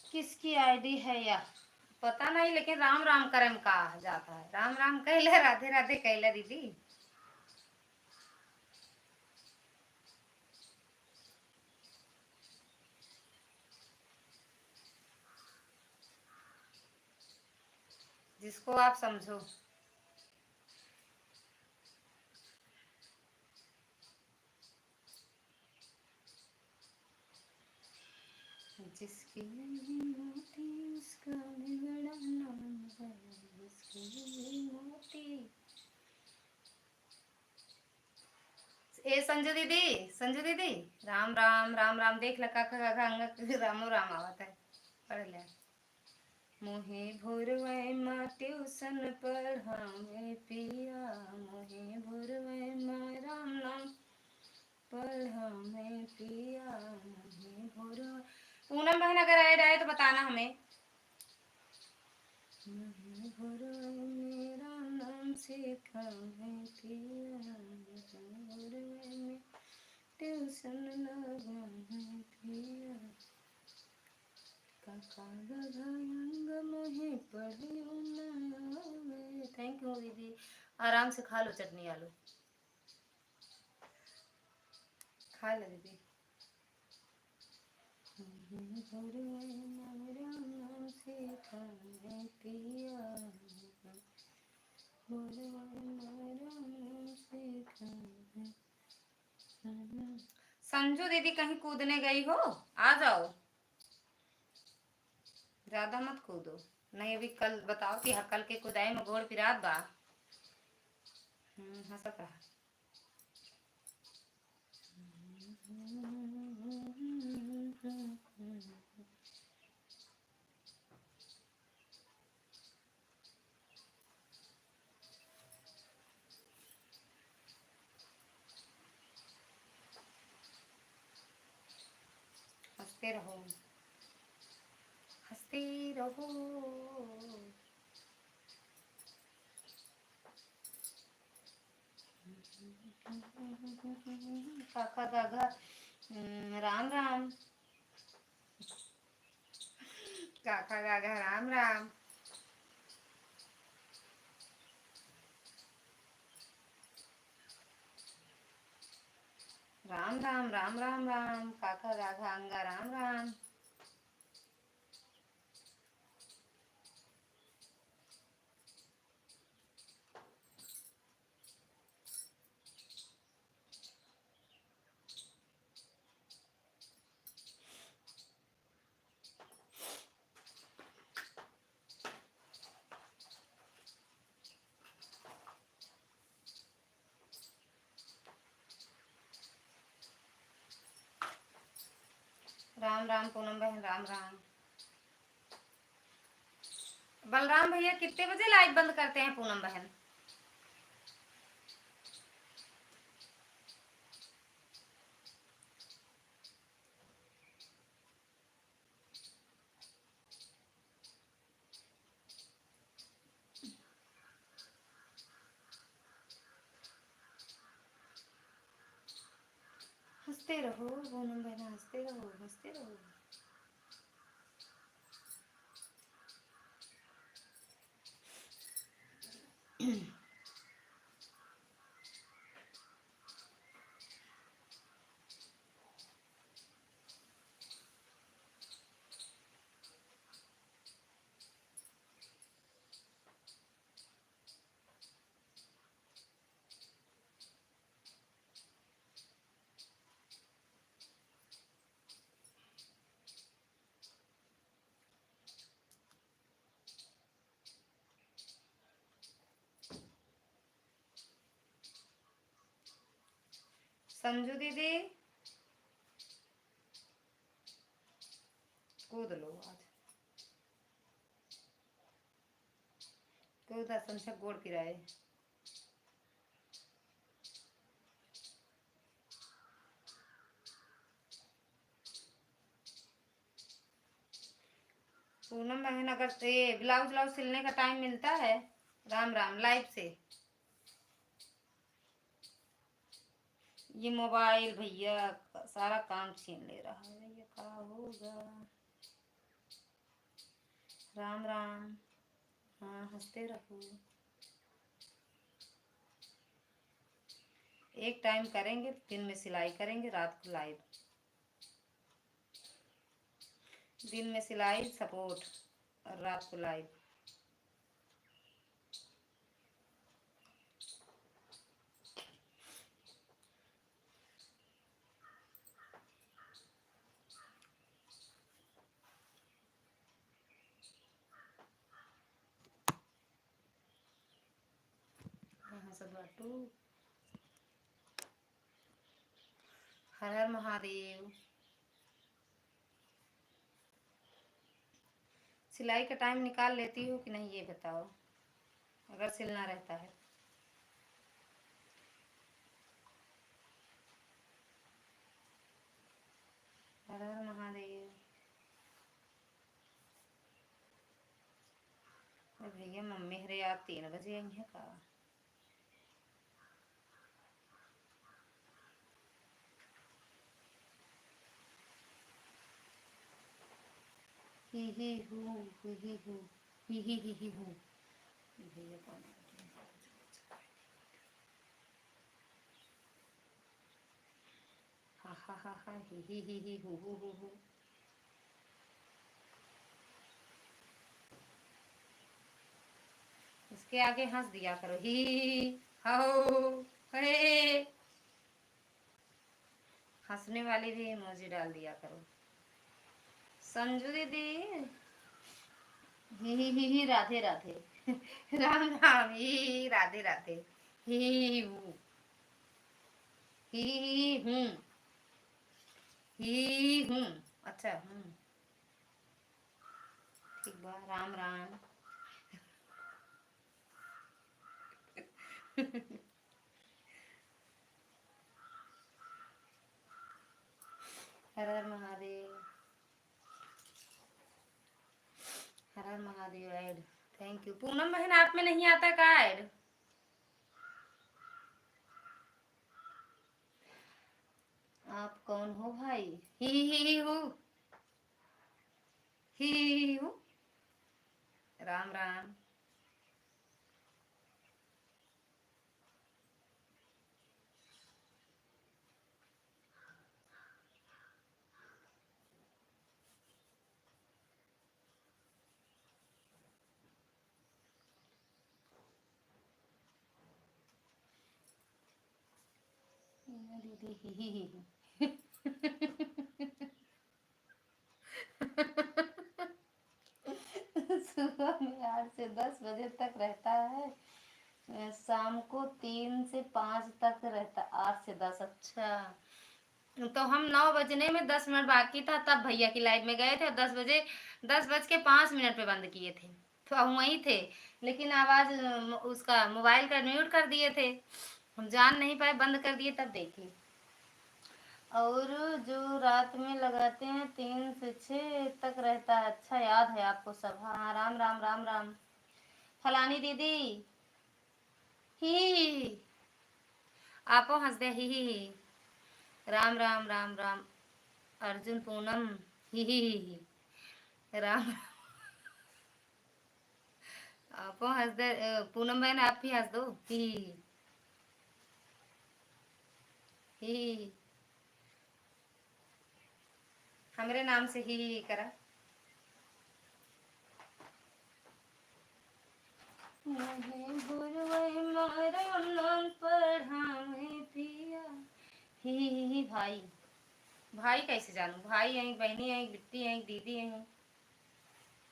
किसकी आईडी है यह? पता नहीं, लेकिन राम राम करे में का जाता है। राम राम कहले, राधे राधे कहले दीदी। जिसको आप समझो। जिसकी नहीं होती उसका बिगड़ा नाम है, जिसकी नहीं होती। ए संजू दीदी, संजू दीदी, राम राम, राम राम। देख ल काका, काका अंगा के रामो राम आवत है, पढ़ ले। मोहे भोरवे मा ट्यूशन पढ़ावे पिया, मोहे भोरवे मा राम नाम पढ़ावे पिया, मोहे भोरवे। पूनम बहन अगर ऐड आए तो बताना हमें। मोहे भोरवे मा राम नाम सिखावे पिया, मोहे भोरवे मा ट्यूशन लगावे पिया। काका गधा अंग मोहे पढ़ियो ना आवे। Thank you दीदी, आराम से खा लो चटनी आलू, खा लो दीदी। संजू दीदी कहीं कूदने गई हो, आ जाओ, ज्यादा मत कूदो। नहीं, अभी कल बताओ कि हाँ, कल के कुदाई में गोड़ पिरात बा। हम्म, हंसत रहा। हंसते रहो, हंसते रहो। काका गाघा, हम्म, राम राम। काका गाघा, राम राम। राम राम, राम राम, राम। काका गाघा अंगा, राम राम। राम राम पूनम बहन, राम राम। बलराम भैया, कितने बजे लाइव बंद करते हैं पूनम बहन? हंसते रहो पूनम बहना, हंसते रहो, हंसते रहो। संजू दीदी, कूद लो आज। तो दस से गोड़ पिराए। पूनम बहन, अगर ये ब्लाउज व्लाउज सिलने का टाइम मिलता है, राम राम, लाइव से। ये मोबाइल भैया सारा काम छीन ले रहा है, भैया का होगा। राम राम। हाँ, हंसते रहो। एक टाइम करेंगे, दिन में सिलाई करेंगे, रात को लाइव। दिन में सिलाई सपोर्ट और रात को लाइव। कहाँ से बाटू? हर हर महादेव। सिलाई का टाइम निकाल लेती हो कि नहीं, ये बताओ, अगर सिलना रहता है। हर हर महादेव। अरे भैया, मम्मी हरे यार तीन बजे आई है का? ही ही हू, ही ही हू, ही ही ही ही हू। भैया कौन आ गया? हा हा हा हा, ही ही ही ही, हू हू हू हू। इसके आगे हंस दिया करो, ही ही ही, हो, हे। हंसने वाली भी इमोजी डाल दिया करो। संजू दीदी, ही ही ही ही, राधे राधे। राम राम, ही ही ही, राधे राधे। ही ही ही हूँ। ही ही ही हूँ। ही ही ही हूँ। अच्छा, हूँ। ठीक बा, राम राम। हर हर महादेव। हर हर महादेव। ऐड, thank you। पूनम बहन, आप में नहीं आता का ऐड? आप कौन हो भाई? ही ही ही ही हू। ही ही ही ही हू। राम राम। दीदी, ही ही ही ही। सुबह में आठ से दस बजे तक रहता है, अ, शाम को तीन से पाँच तक रहता, आठ से दस। अच्छा, तो हम नौ बजने में दस मिनट बाकी था, तब भैया की लाइव में गए थे और दस बजे, दस बज के पाँच मिनट पे बंद किए थे। तो हम वहीं थे, लेकिन आवाज़, अ, म-, उसका मोबाइल का म्यूट कर दिए थे, हम जान नहीं पाए, बंद कर दिए, तब देखी। और जो रात में लगाते हैं, तीन से छः तक रहता है। अच्छा, याद है आपको सब। हाँ, राम राम, राम राम। फलानी दीदी, ही ही ही। आपो हंस दे, ही ही ही। राम राम, राम राम। अर्जुन पूनम, ही ही ही ही। राम राम। आपो हंस दे, अ, पूनम बहन, आप भी हंस दो। ही ही ही। ही ही ही। हमरे नाम से ही ही ही करा। मुझे गुरुवे मारा नाम पढ़ावे पिया। ही ही ही ही भाई। भाई कैसे जानू? भाई हैं, बहनी हैं, बिट्टी हैं, दीदी हैं,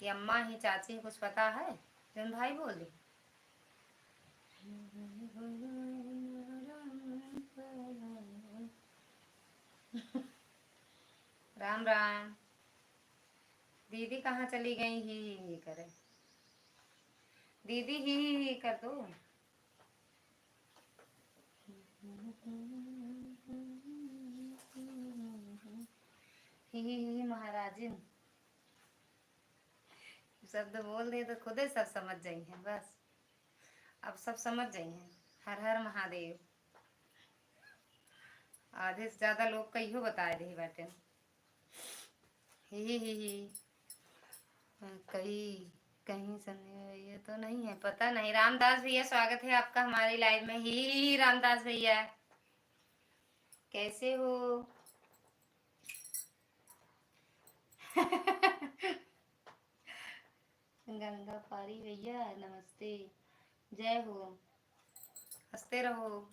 कि अम्मा ही, चाची ही, कुछ पता है? जौन भाई बोल दे। राम राम। दीदी कहाँ चली गई ही, ही करे? दीदी ही, ही, ही कर दो। ही, ही, ही, महाराजिन। शब्द बोल दे तो खुदे सब समझ जाई हैं, बस। अब सब समझ जाई हैं। हर हर महादेव। आधे से ज्यादा लोग का इहो बताए दे बाटे। ही, ही, ही, ही। कई, कहीं से नहीं, ये तो नहीं है, पता नहीं। रामदास भैया, स्वागत है आपका हमारी live में। ही, ही, ही, रामदास भैया, कैसे हो? गंगा पारी भैया, नमस्ते, जय हो, हंसते रहो।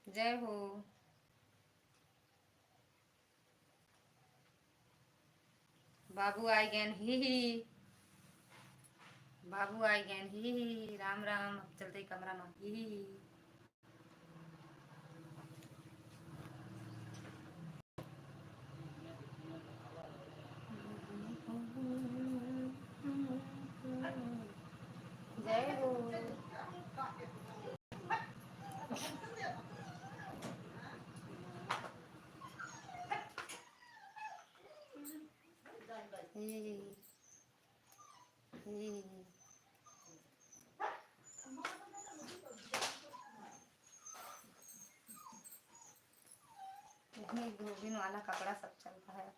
जय हो। बाबू आइ गएन, ही, ही। बाबू आइ गएन, ही, ही, ही। राम राम। अब चलते कमरा में, ही, ही, ही। जय हो। हे, हे। इसमें धोबिन वाला कपड़ा सब चल रहा है।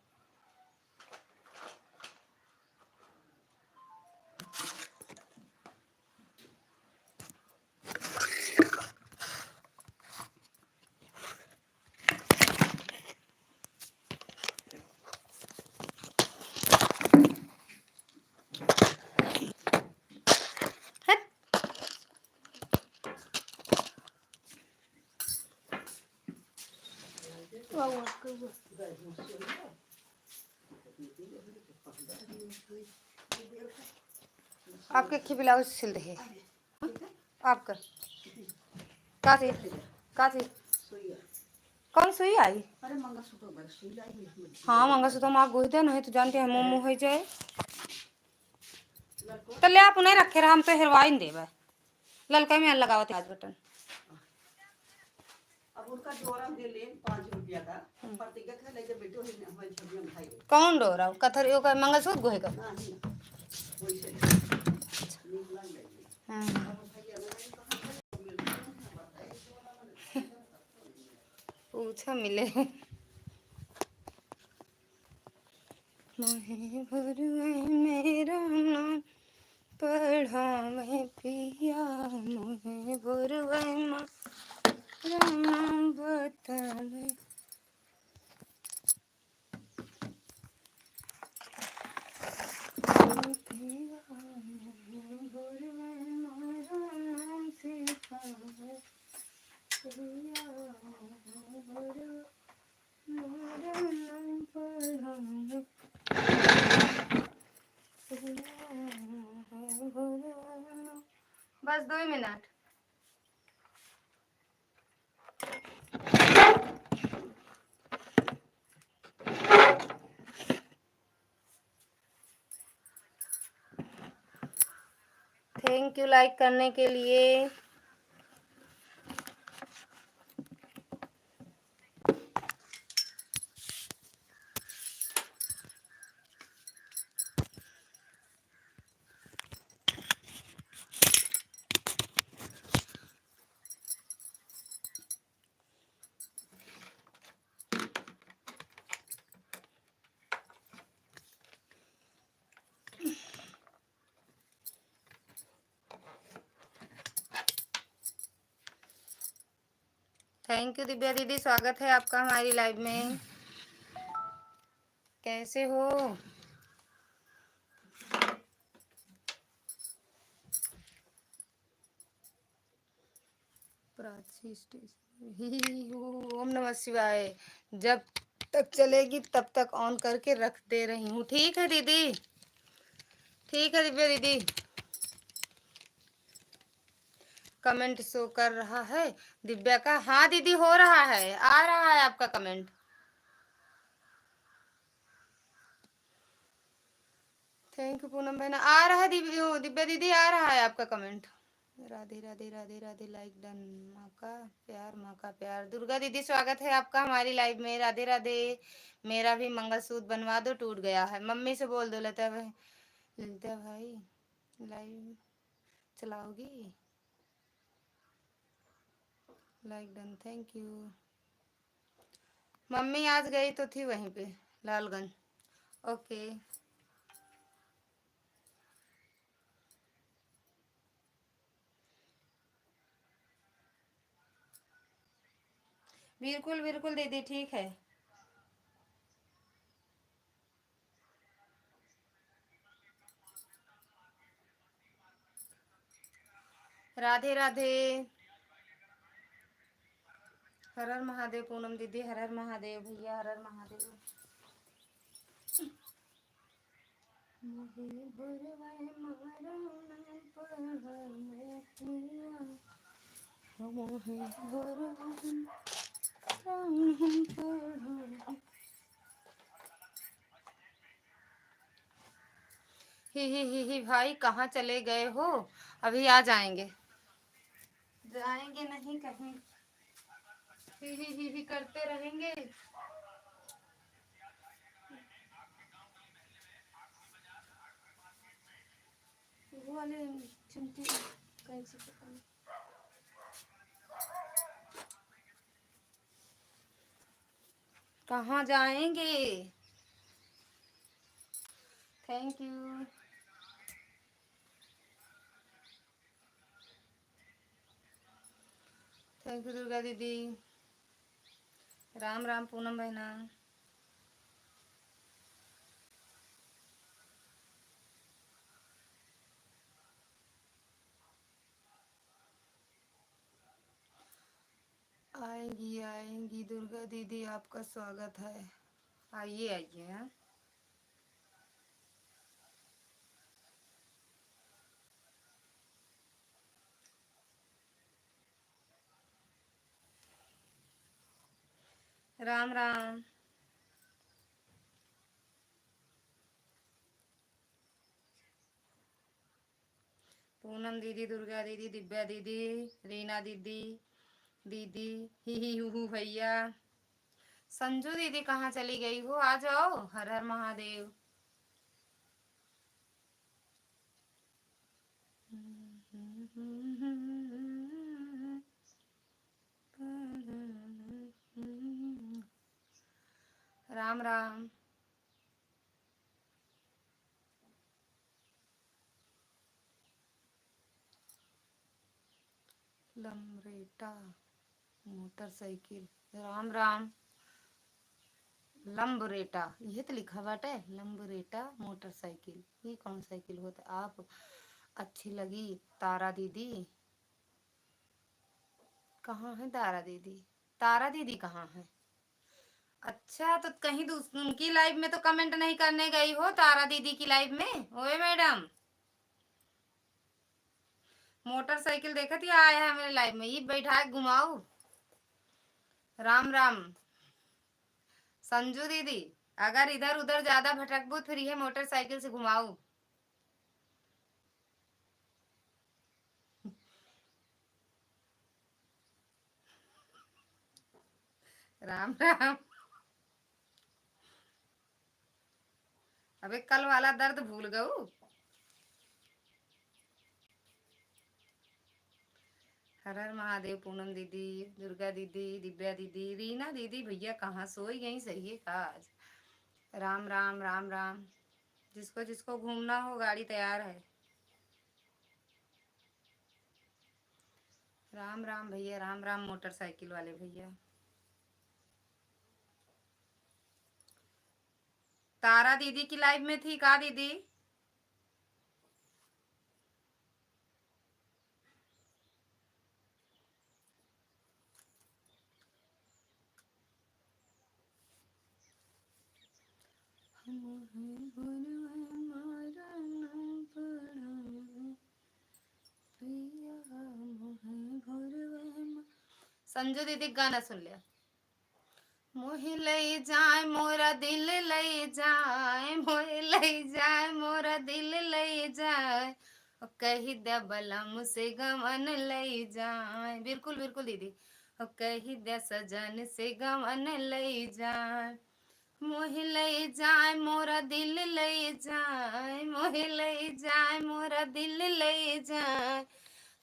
हट। आपके खी ब्लाउज सिल रहे। आपका का चीज? का चीज? कौन सुई आई? अरे, मंगलसूत्र में सुई लाई है। हाँ, मंगलसूत्र हम आप गोई दे, नहीं तो जानते हैं, मोमो हो जाए। तो ले, आप उन्हें रखे रहा, हम तो हेरवाइन देबे। ललका में लगावत आज बटन। अब उनका जोड़ा दे ले, पाँच रुपया का। हम्म। प्रतिज्ञा के लेके बैठो ही, हमारे झगड़ा में भाई। कौन डोरा? कथर यो का मंगलसूत्र गोहे का? हाँ, नहीं। वैसे। नीक लग जाएगी। हाँ। पूछा मिले। मोहे भुरवै में राम नाम पढ़ावै पिया, मोहे भुरवै में राम नाम बतावै। बस दो ही मिनट। Thank you like करने के लिए। Thank you दिव्या दीदी, स्वागत है आपका हमारी live में। कैसे हो? प्राची स्टेशनरी, ओम नमः शिवाय। जब तक चलेगी तब तक on करके रख दे रही हूँ। ठीक है दीदी, ठीक है दिव्या दीदी। Comment show कर रहा है दिव्या का? हाँ दीदी, हो रहा है, आ रहा है आपका comment। Thank you पूनम बहना। आ रहा है दिव्य-, दिव्या दीदी, आ रहा है आपका comment। Radhe Radhe Radhe Radhe, like done। माँ का प्यार, माँ का प्यार। दुर्गा दीदी, स्वागत है आपका हमारी live में। राधे राधे। मेरा भी मंगलसूत्र बनवा दो, टूट गया है। मम्मी से बोल दो लता भाई, लता भाई live चलाओगी? Like done, thank you। Mummy आज गई तो थी वहीं पे, लालगंज। OK। बिल्कुल बिल्कुल दीदी, ठीक है। राधे राधे। हर हर महादेव पूनम दीदी, हर हर महादेव भैया, हर हर महादेव। ही, ही, ही, ही, भाई, कहाँ चले गए हो? अभी आ जाएंगे। जाएंगे नहीं कहीं, ही, ही, ही, ही करते रहेंगे। वो वाले चिमटी कैसे पकड़ना? कहाँ जाएंगे? Thank you। Thank you Durga दीदी। राम राम पूनम बहना। आएंगी, आएंगी दुर्गा दीदी, आपका स्वागत है। आइए, आइए, हाँ। राम राम। पूनम दीदी, दुर्गा दीदी, दिव्या दीदी, रीना दीदी, दीदी, ही ही हू हू भैया। संजू दीदी कहाँ चली गई हो? आ जाओ। Har Har Mahadev. Ram Ram. Lambretta motorcycle. Ram Ram. Lambretta, इहे त लिखा बाटे, लम्बरेटा मोटरसाइकिल। ये कौन साइकिल होत आप? अच्छी लगी तारा दीदी। कहाँ है तारा दीदी? तारा दीदी कहाँ है? अच्छा, तो कहीं दूस-, उनकी live में तो comment नहीं करने गई हो तारा दीदी की live में? ओए मैडम, मोटरसाइकिल देखत ही आया है मेरे live में, ये बैठा के घुमाऊ। राम राम संजू दीदी, अगर इधर उधर ज्यादा भटकबू, फिर ये मोटरसाइकिल से घुमाऊ। राम राम। अबे कल वाला दर्द भूल गऊ। हर हर महादेव, पूनम दीदी, दुर्गा दीदी, दिव्या दीदी, रीना दीदी, भैया कहाँ सोई गई, सही है का आज? राम राम, राम राम। जिसको जिसको घूमना हो, गाड़ी तैयार है। राम राम भैया, राम राम मोटरसाइकिल वाले भैया। तारा दीदी की live में थी का दीदी? संजू दीदी गाना सुन लिया। मोहे लई जाए मोरा दिल लई जाए, मोहे लई जाए मोरा दिल लई जाए, ओ कही दे बलम से गवन लई जाए। बिल्कुल, बिल्कुल दीदी। ओ कही दे सजन से गवन लई जाए, मोहे लई जाए मोरा दिल लई जाए, मोहे लई जाए मोरा दिल लई जाए,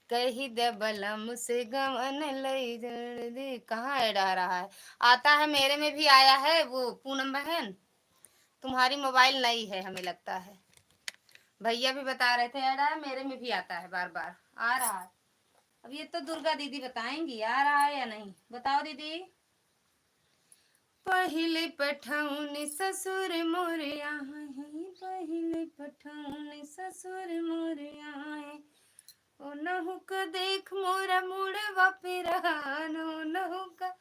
कही दे बलम से गवन लई जाए। दीदी, कहाँ ऐड आ रहा है? आता है, मेरे में भी आया है वो पूनम बहन, तुम्हारी मोबाइल नई है हमें लगता है। भैया भी बता रहे थे ऐड आया, मेरे में भी आता है बार बार, आ रहा है। अब ये तो दुर्गा दीदी बताएंगी आ रहा है या नहीं, बताओ दीदी। पहिले पठौनी ससुर मोर आए, पहिले पठौनी ससुर मोर आए, ओनहु क देख मोरा मुड़वा पिरान, ओनहु क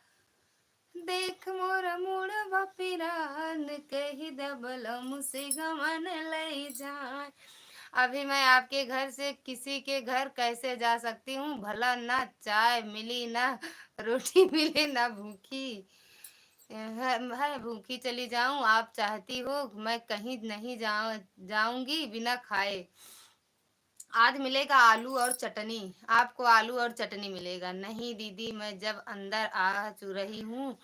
देख मोरा मुड़वा पिरान, कही दे बलम से गवन लई जाए। अभी मैं आपके घर से किसी के घर कैसे जा सकती हूँ? भला ना चाय मिली, ना रोटी मिले, ना भूखी है, है भूखी चली जाऊं। आप चाहती हो मैं कहीं नहीं जाऊं, जाऊंगी बिना खाए। आज मिलेगा आलू और चटनी, आपको आलू और चटनी मिलेगा। नहीं दीदी, मैं जब अंदर आ चु-, रही हूँ,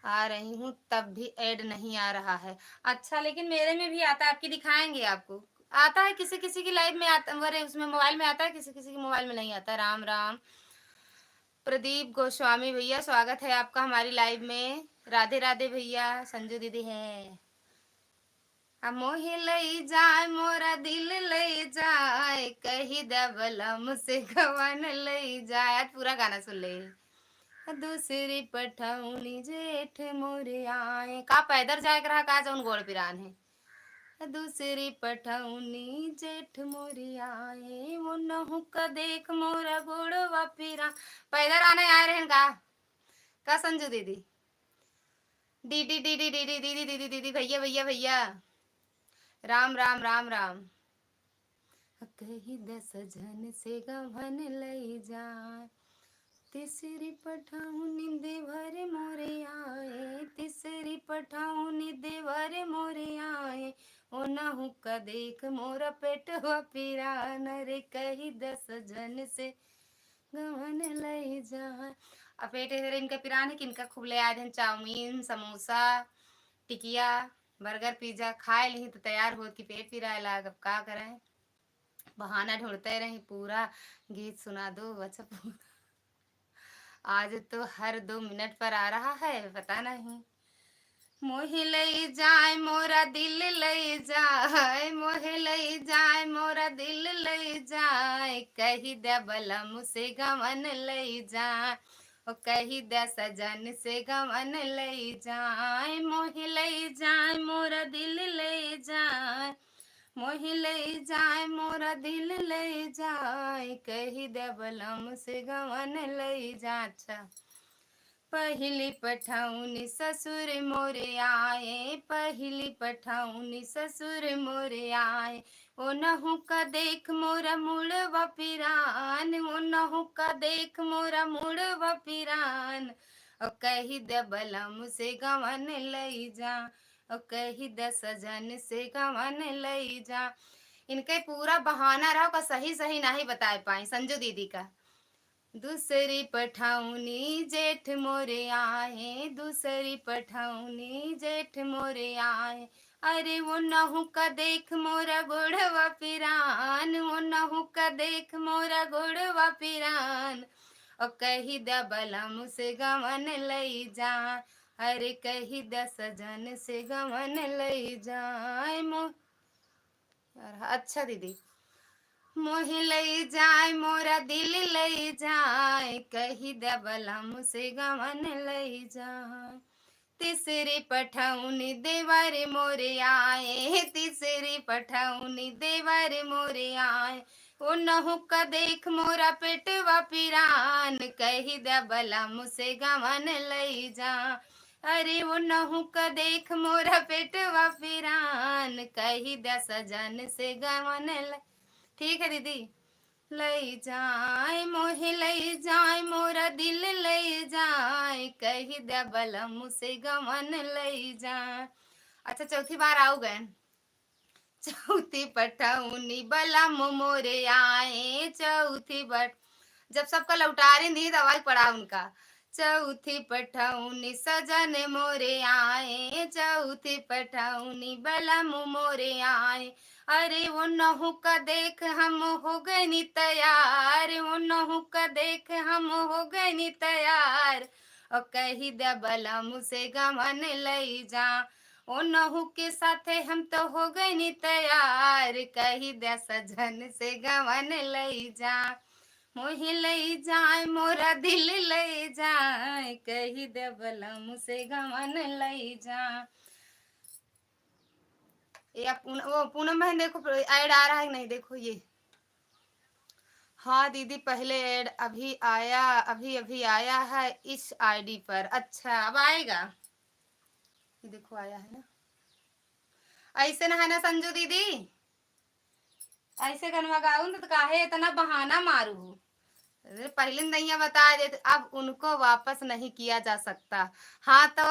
आ रही हूँ, तब भी ऐड नहीं आ रहा है। अच्छा, लेकिन मेरे में भी आता है, आपकी दिखाएंगे आपको। आता है किसी किसी की लाइव में आता, अरे, उसमें मोबाइल में आता है, किसी किसी की मोबाइल में नहीं आता। राम राम। प्रदीप गोस्वामी भैया, स्वागत है आपका हमारी लाइव में। राधे राधे भैया, संजू दीदी हैं। आ मोहे लई जाए, मोरा दिल लई जाए, कही दे बलम से गवन लई जाए। आज पूरा गाना सुन ले। आ दूसरी पठौनी जेठ मोरे आए। का पैदर जाए के रहा, का जौन गोड़ पिरान है? आ दूसरी पठौनी जेठ मोरे आए, ओनहु क देख मोरा गोड़वा पिरान। पैदर आने आए रहन का, का संजू दीदी? डीडी, डीडी, डीडी, दीदी, दीदी, दीदी, भैया, भैया, भैया। राम, राम, राम, राम। कही दे सजन से गवन लई जाए। तीसरी पठौनी देवर मोरे आए, तीसरी पठौनी देवर मोरे आए, ओनहु क देख मोरा पेटवा पिरान, रे कही दे सजन से गवन लई जाए। अब पेट इधर इनका पिरान है कि इनका खूब ले आए दिन चाउमीन, समोसा, टिकिया, बर्गर, पिज्जा खाए ली तो तैयार होत कि पेट पिराए लाग। अब का करें, बहाना ढूंढते रही, पूरा गीत सुना दो। अच्छा, पूरा आज तो हर दो मिनट पर आ रहा है, पता नहीं। मोहे लई जाए मोरा दिल लई जाए, मोहे लई जाए मोरा दिल लई जाए, कही दे बलम से गवन लई जाए, ओ कही दे सजन से गवन लई जाए, मोहे लई जाए मोरा दिल लई जाए, मोहे लई जाए मोरा दिल लई जाए, कही दे बलम से गवन लई जाए। अच्छा। पहिली पठौनी ससुर मोरे आए, पहिली पठौनी ससुर मोरे आए, ओनहु क देख मोरा मुड़वा पिरान, ओनहु क देख मोरा मुड़वा पिरान, ओ कही दे बलम से गवन लई जा, ओ कही दे सजन से गवन लई जा। इनके पूरा बहाना रहा, का सही सही नाही बताए पाई संजू दीदी का। दूसरी पठौनी जेठ मोरे आए, दूसरी पठौनी जेठ मोरे आए, अरे ओनहु क देख मोरा गोड़वा पिरान, ओनहु क देख मोरा गोड़वा पिरान, ओ कही द बलम से गवन लई जा, अरे कही द सजन से गवन लई जाए। मो-, अच्छा दीदी, मोहे लई जाए, मोरा दिल लई जाए, कही द बलम से गवन लई जाए। तीसरी पठौनी देवर मोरे आए, तीसरी पठौनी देवर मोरे आए, ओनहु क देख मोरा पेटवा पिरान, कही द बलम से गवन लई जा। अरे ओनहु क देख मोरा पेटवा पिरान, कही द सजन से गवन लई। ठीक है दीदी, लई जाए, मोहे लई जाए, मोरा दिल लई जाए, कही दे बलम से गवन लई जाए। अच्छा, चौथी बार आउ गए। चौथी पठौनी बलम मोरे आए, चौथी बट-, जब सबका लौटारे दी, दवाई पड़ा उनका। चौथी पठौनी सजन मोरे आए, चौथी पठौनी बलम मोरे आए। अरे ओनहु का देख हम हो गइनी तैयार, ओनहु का देख हम हो गइनी तैयार। और कही दे बलम से गवन लई जा, ओनहु के साथे हम तो हो गइनी तैयार, कही दे सजन से गवन लई जा। मोहे लई जाए, मोरा दिल लई जाए, कही दे बलम से गवन लई जा। ये आप पून-, वो पूनम बहन देखो, ऐड आ रहा है कि नहीं? देखो ये। हाँ दीदी, पहले ऐड अभी आया, अभी अभी आया है इस आईडी पर। अच्छा, अब आएगा। ये देखो, आया है ना। ऐसे ना है ना संजू दीदी, ऐसे गनवा गाउन तो काहे इतना बहाना मारू? अरे, पहले नैया बता देते, अब उनको वापस नहीं किया जा सकता। हाँ तो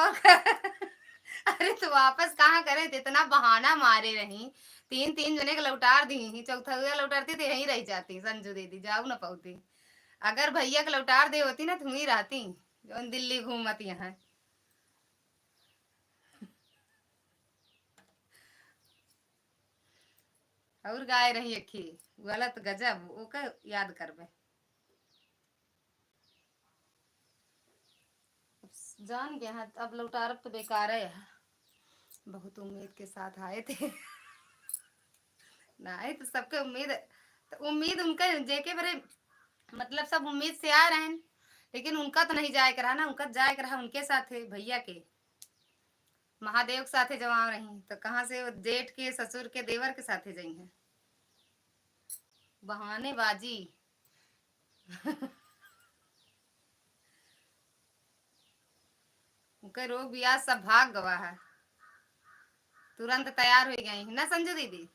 अरे, तो वापस कहाँ करे? इतना बहाना मारे रही, तीन तीन जने के लौटार दी ही, चौथा लौटारती तो यहीं रह जाती। संजू दीदी जाऊ न पाती। अगर भैया के लौटार दे होती ना, तुम ही रहती, जौन दिल्ली घूमत यहाँ। और गाए रही अखी, गलत गजब, ओके याद करबे। अब जान गया है, अब लौटारब तो बेकार है। बहुत उम्मीद के साथ आए थे। नहीं तो सबके उम्मीद, तो उम्मीद उनका जेके बरे, मतलब सब उम्मीद से आ रहे हैं, लेकिन उनका तो नहीं जाए के रहा ना, उनका जाए के रहा उनके साथे, भैया के, महादेव के साथे जवान रही, तो कहाँ से वो जेठ के, ससुर के, देवर के साथे जाई हैं? बहानेबाजी। उनके रोग ब्याज सब भाग गवा है, तुरंत तैयार हो गई ना संजू दीदी।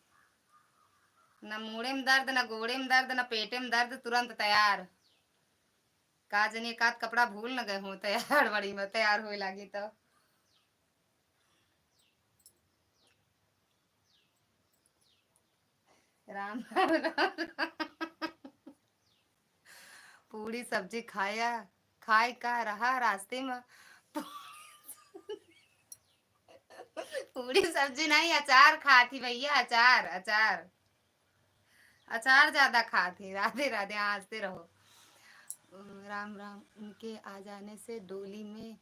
ना मूड़े में दर्द, ना गोड़े में दर्द, ना पेटे में दर्द, तुरंत तैयार। का जनी एक आध कपड़ा भूल न गए हो, तैयार बड़ी में तैयार होए लागी तो। राम, राम, राम। पूड़ी सब्जी खाया, खाए का रहा रास्ते में। पूड़ी सब्जी नहीं, अचार खात ही भैया, अचार, अचार। अचार ज्यादा खात ही। राधे राधे, हाँ, हंसते रहो। अम, राम राम। उनके आ जाने से डोली में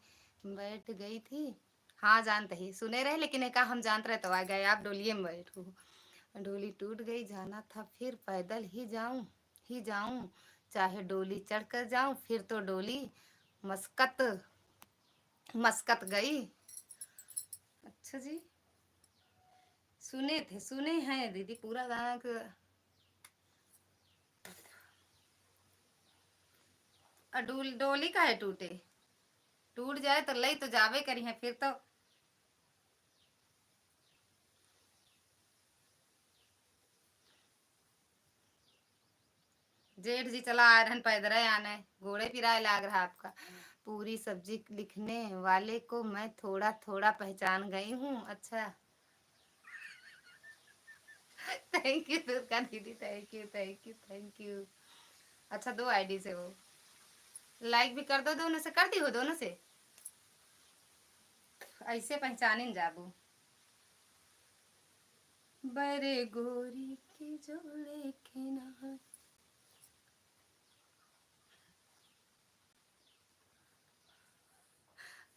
बैठ गई थी। हाँ, जानत ही, सुने रहे, लेकिन एका हम जानत रहे, तो आ गए, आप डोलिए में बैठो। डोली टूट गई, जाना था फिर पैदल ही जाऊं, ही जाऊं, चाहे डोली चढ़ कर जाऊं, फिर तो डोली मस्कत, मस्कत गई। अच्छा जी, सुने थे, सुने हैं दीदी, पूरा गाना क-, आ डोल-, डोली काहे टूटे? टूट जाए तो लई तो जावे करी है, फिर तो जेठ जी चला आ रहन पैदल आने, गोड़े पिराए लाग रहा आपका। पूरी सब्जी लिखने वाले को मैं थोड़ा थोड़ा पहचान गई हूँ। अच्छा। Thank you दुर्गा दीदी, thank you, thank you, thank you। अच्छा, दो आईडी से हो, लाइक भी कर दो, दोनों से कर दी हो, दोनों से। ऐसे पहचानिन जाबू। बरे गोरी के जोड़े के ना।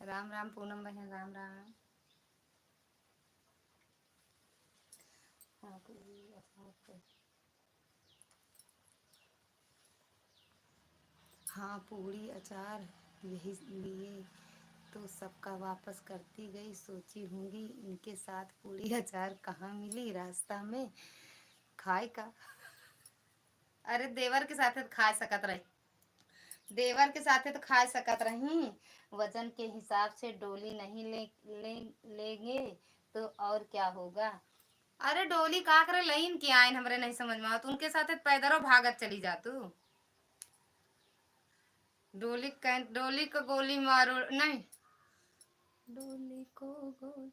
राम राम पूनम बहन, राम राम। हाँ, पूरी अचार तो, हाँ, पूरी अचार यही लिए तो सबका वापस करती गई। सोची होंगी इनके साथ पूरी अचार कहाँ मिली रास्ता में खाए का। अरे, देवर के साथे तो खा सकत रही, देवर के साथे तो खा सकत रही। वजन के हिसाब से डोली नहीं ले, ले, लेंगे तो और क्या होगा। अरे डोली का करे लइन के आइन, हमरे नहीं समझ में आवत। उनके साथे पैदलो भागत चली जा तू। डोली कै-, डोली को गोली मारो, नहीं। डोली को गोली,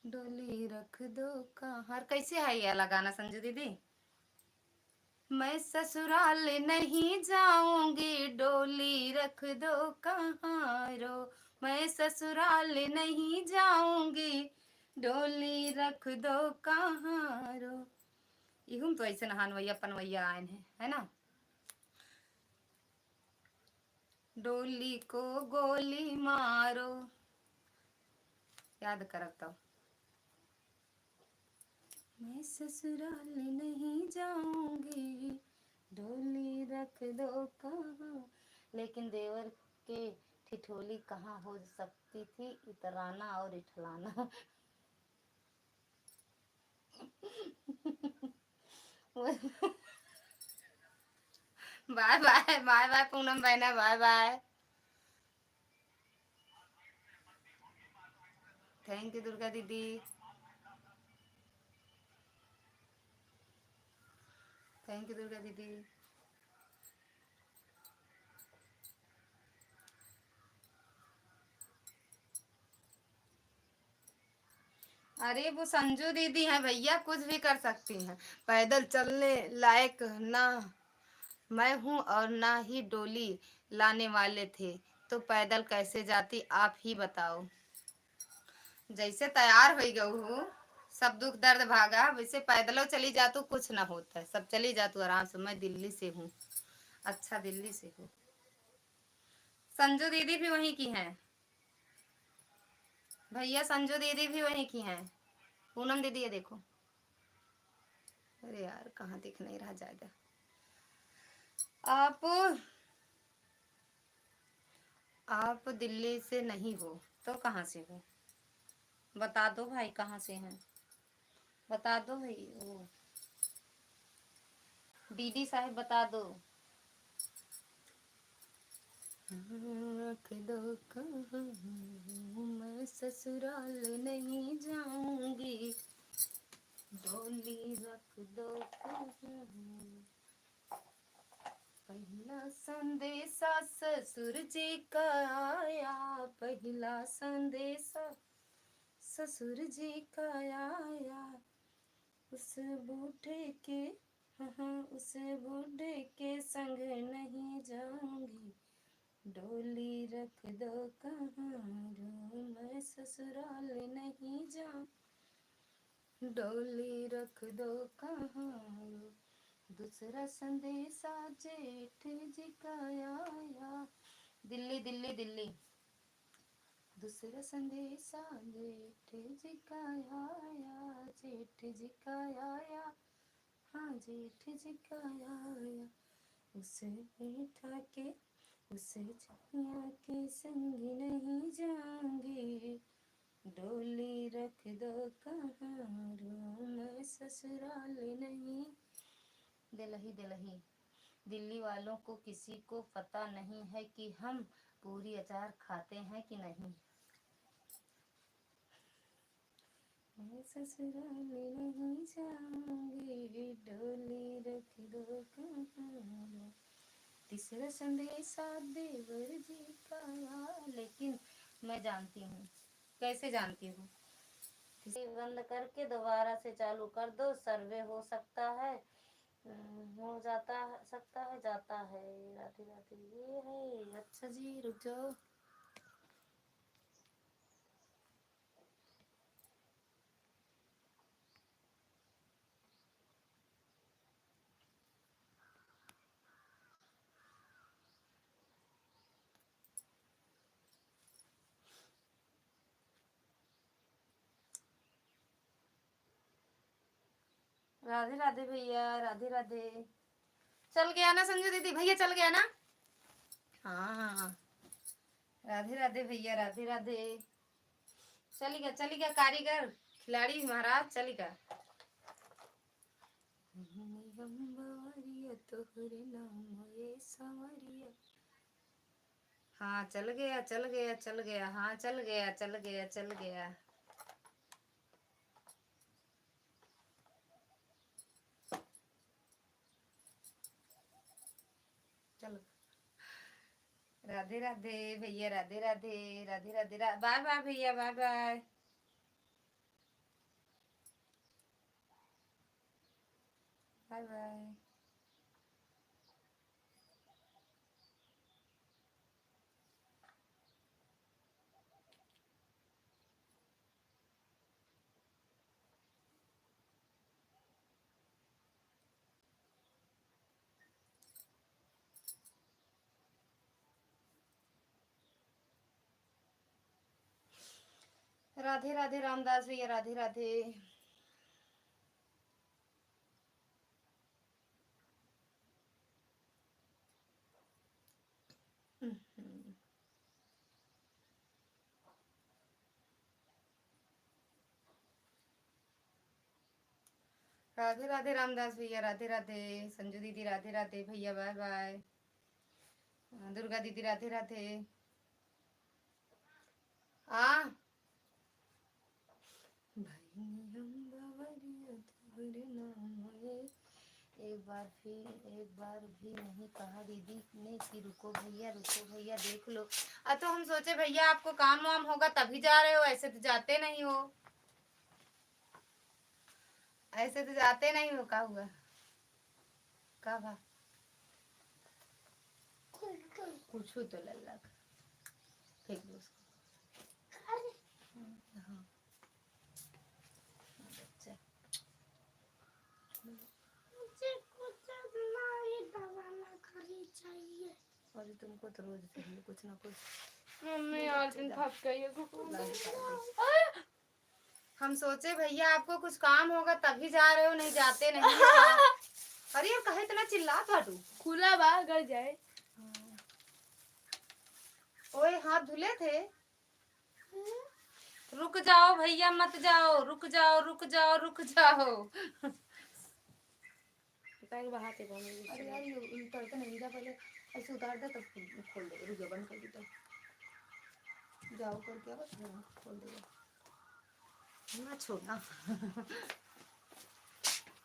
डोली रख दो कहाँ। और कैसे है ये वाला गाना संजू दीदी? मैं ससुराल नहीं जाऊंगी, डोली रख दो कहाँ रो। मैं ससुराल नहीं जाऊंगी, डोली रख दो कहाँ रो। इहुम तो ऐसे नहान वैया पनवैया आयन है, है ना? डोली को गोली मारो, याद करब तब। मैं ससुराल नहीं जाऊंगी, डोली रख दो कहाँ। लेकिन देवर के ठिठोली कहाँ हो सकती थी इतराना और इठलाना। Bye bye, bye bye Poonam बहना, bye bye. Thank you Durga दीदी, thank you दुर्गा दीदी। अरे वो संजू दीदी हैं भैया, कुछ भी कर सकती हैं। पैदल चलने लायक ना मैं हूँ और ना ही डोली लाने वाले थे, तो पैदल कैसे जाती आप ही बताओ। जैसे तैयार हो गऊ हूँ, सब दुख दर्द भागा, वैसे पैदलो चली जा तू, कुछ ना होता है, सब चली जा तू आराम से। मैं दिल्ली से हूँ। अच्छा, दिल्ली से हूँ। संजू दीदी भी वहीं की हैं। भैया संजू दीदी भी वहीं की हैं। पूनम दीदी, ये देखो। अरे यार, कहाँ दिख नहीं रहा ज्यादा। आप, आप दिल्ली से नहीं हो तो कहाँ से हो? बता दो भाई, कहाँ से हैं? बता दो भाई, वो डीडी साहब बता दो। रख दो कहूँ, मैं ससुराल नहीं जाऊंगी, डोली रख दो कहूँ। पहला संदेशा ससुर जी का आया, पहला संदेशा ससुर जी का आया, उस बूढ़े के, हाँ, हाँ, उस बूढ़े के संग नहीं जाऊंगी, डोली रख दो कहाँ रो, मैं ससुराल नहीं जाऊं, डोली रख दो कहाँ रो। दूसरा संदेशा जेठ जी का आया, दिल्ली, दिल्ली, दिल्ली। दूसरा संदेशा जेठ जी का आया, जेठ जी का आया, हाँ, जेठ जी का आया। उस बैठा के, उस छैया के संग नहीं जाऊंगी, डोली रख दो कहाँ रो, मैं ससुराल नहीं। दिलही, दिलही। दिल्ली वालों को किसी को पता नहीं है कि हम पूरी अचार खाते हैं कि नहीं। मैं ससुराल नहीं जाऊंगी, डोली रख दो कहाँ रो। तीसरा संदेशा देवर जी का आया, लेकिन मैं जानती हूँ। कैसे जानती हो? इसे बंद करके दोबारा से चालू कर दो, सर्वे हो सकता है, हम्म, हो जाता है, सकता है, जाता है। राधे राधे, ये है। अच्छा जी, रुक जाओ। राधे राधे भैया, राधे राधे। चल गया ना संजू दीदी, भैया चल गया ना? हाँ, हाँ, हाँ। राधे राधे भैया, राधे राधे। चली गया, चली गया कारीगर, खिलाड़ी महाराज चली गया। हम बवरिया तोहरे नाम ए सांवरिया। हाँ, चल गया, चल गया, चल गया। हाँ, चल गया, चल गया, चल गया। चलो। राधे राधे भैया, राधे राधे, राधे राधे, रा-, बाय बाय भैया, bye bye. Bye bye. Radhe Radhe Ramdas भैया, राधे राधे। राधे राधे रामदास भैया, राधे राधे। संजू दीदी, राधे राधे भैया, बाय बाय। दुर्गा दीदी, राधे राधे। आ भैया हम बावरिया तोहरे नाम ए, एक बार फिर, एक बार भी नहीं कहा दीदी ने कि रुको भैया, रुको भैया, देख लो। आ, तो हम सोचे भैया आपको काम वाम होगा तभी जा रहे हो, ऐसे तो जाते नहीं हो, ऐसे तो जाते नहीं हो। का हुआ? का बा? कुछ तो लल्ला का। फेंक दो उसको। हाँ। अच्छा। मुझे कुछ नहीं दबाना खाली चाहिए। अरे तुमको तो रोज चाहिए कुछ ना कुछ। मम्मी, आज दिन थक गई है। हम सोचे भैया आपको कुछ काम होगा तभी जा रहे हो, नहीं जाते नहीं हो। अरे यार, काहे इतना चिल्लात बाटू? खुला बा, अगर जाए। ओए, हाथ धुले थे। रुक जाओ भैया, मत जाओ, रुक जाओ, रुक जाओ, रुक जाओ। पैर बहाते घूमे। अरे यार, ये उल्टा होता नहीं, जा पहले ऐसे उतार दे, तब खोल दे। रुक जा, बंद कर दे तो। जाओ करके बस, हाँ, खोल दे। ना छोड़ना।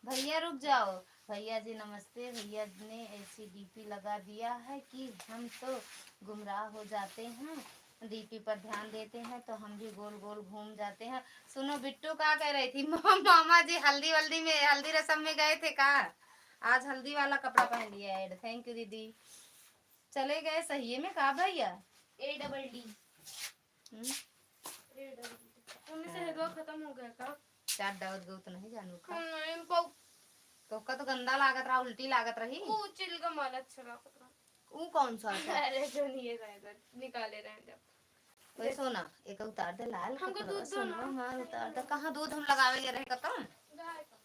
भैया रुक जाओ। भैया जी नमस्ते। भैया ने ऐसी डीपी लगा दिया है कि हम तो गुमराह हो जाते हैं। डीपी पर ध्यान देते हैं तो हम भी गोल गोल घूम जाते हैं। सुनो बिट्टू, का कह रही थी? मा-, मामा जी हल्दी वल्दी में, हल्दी रसम में गए थे का? आज हल्दी वाला कपड़ा पहन लिया है। Thank you दीदी। चले गए सही में का भैया? A double D. Hmm? A double D. Mummy से हेदवा खत्म हो गया का? चार दावत गौ तो नहीं जानू का? हम नहीं पाऊ। तो का तो गंदा लागत रहा, उल्टी लागत रही। ऊ चिलगम वाला अच्छा लागत रहा। ऊ कौन सा था? अरे जो नहीं है, निकाले रहे जब। ओए सोना, एक उतार दे लाल हमको कपड़ा, दूध दो सोना, ना। हमार उतार दे। कहाँ दूध हम लगावे ले रहे कतम? गाय का।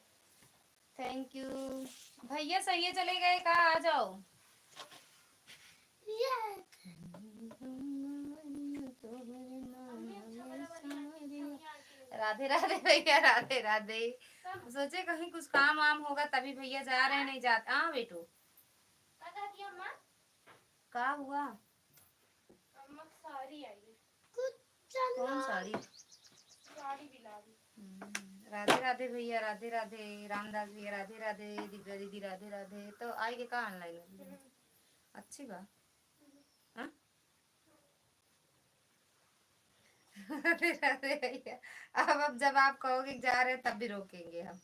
Thank you। भैया सही है, चले गए का? आ जाओ। ये। राधे राधे भैया, राधे राधे। सोचे कहीं कुछ काम वाम होगा तभी भैया जा रहे, नहीं जाते। हाँ बेटू। का कहती अम्मा? का हुआ? अम्मा साड़ी आई है। कुछ कौन ना। साड़ी? साड़ी भी ला दी। हम्म, राधे राधे भैया, राधे राधे। रामदास भैया, राधे राधे। दिव्या दीदी, राधे राधे। तो आई के का online में? हम्म। अच्छी बा? हम्म। हाँ? अरे, अरे भैया, अब, अब जब आप कहोगे कि जा रहे हैं, तब भी रोकेंगे हम।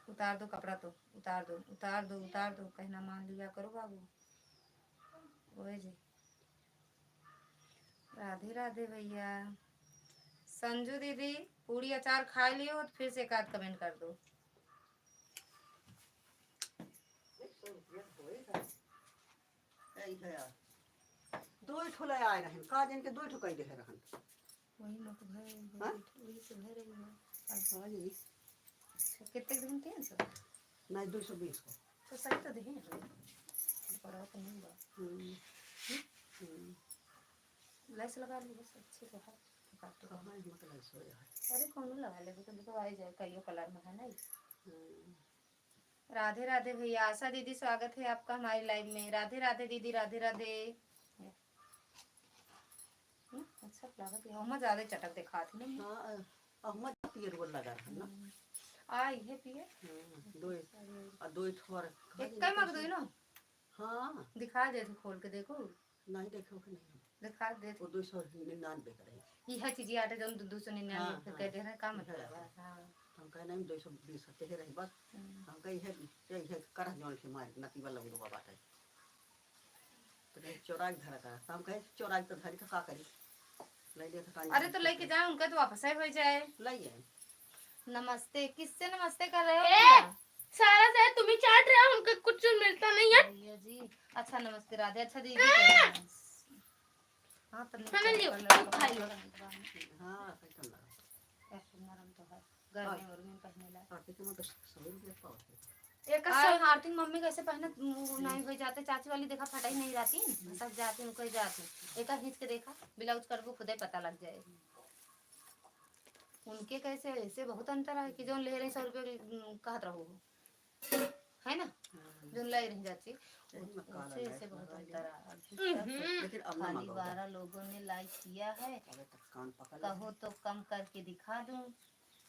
उतार दो कपड़ा तो, उतार दो, उतार दो, उतार दो, कहना मान लिया करो बाबू। ओए जी, राधे राधे भैया। संजू दीदी, पूड़ी अचार खा लियो तो फिर से एक आध comment कर दो। यही है यार। दो ही ठो ले आए रहन, का जन के दो ही ठो कह दे रहन। वही मोट भय, हाँ? वही से भय रही है। अब हाँ जी। तो कितने दिन के हैं सब? नहीं, दो सौ बीस को। तो सही तो देहे हैं। बड़ा तो नहीं बा। हम्म। हम्म? हम्म। Lace लगा ली बस, अच्छे से हाथ काट दो। कहाँ है, मतलब, ऐसे हो जाए। अरे, कौनो लगा ले, तो, तो आ ही जाए, कईयो colour में है ना ये। हम्म। राधे राधे भैया, आशा दीदी, स्वागत है आपका हमारी लाइव में। राधे राधे दीदी, राधे राधे। हम्म, अच्छा लागत है, ओमा ज्यादा चटक दिखात है ना। हाँ, अ, ओमा पियर वो लगा रहा ना। हम्म। आ, ये पियर? हाँ, दो, अरे। आ, दो ठो और खा एक लेंगे कई मग तो दो ना? हाँ। दिखा दे, खोल के देखो। नहीं, देखो कि नहीं। दिखा दे। वो दो सौ निन्यानवे का रही। यह चीज आटे जौन दो सौ निन्यानवे हाँ, के हाँ। कह दे रहे, का मतलब हाँ। है? हाँ। तो हम कहे, "नहीं, दो सौ बीस के रही बस।" हम्म। हम कहे, "यह, यह, यह करह जौन के मारे, नती वाला वो बाबा है।" तो कहे, "चोराई धरा करा।" तो हम कहे, "चोराई तो धरी तो का करी?" ले ले तो कान अरे, तो लेके जाए, उनका तो वापस ही हो जाए। ले जाए। नमस्ते, किससे नमस्ते कर रहे हो ए, भैया? सारा से तुम ही चाट रहे हो, हमको कुछ मिलता नहीं है। भैया जी, अच्छा नमस्ते राधे, अच्छा दीदी कह रहे हैं। हाँ, तब खाना लियो, तू खा लियो। हाँ, कैसन लगा? कैसन नरम तो है, गर्मी और में पहने ला। हाँ, ठीक है, मैं तो सौ रुपये पाव है। एक आज सौ आरती मम्मी कैसे पहने, वो नहीं हो जाते, चाची वाली देखा फटाई नहीं रहती, सब जाती, उनको ही जाती। एक हिंच के देखा, ब्लाउज करबो खुदे पता लग जाए। उनके कैसे, ऐसे बहुत अंतर है कि जौन ले रही सौ रुपये की, उम, कहत रहो, है ना? हाँ। जौन लाई रही जाती, सही में काला ऐसे, लाइट ऐसे बहुत लगा अंतर है। अब हम्म। लेकिन अब ना खाली मंगाओ। बारह लोगों ने लाइक किया है, अबे तो कान पकड़ कहो ले। तो कम करके दिखा दूं।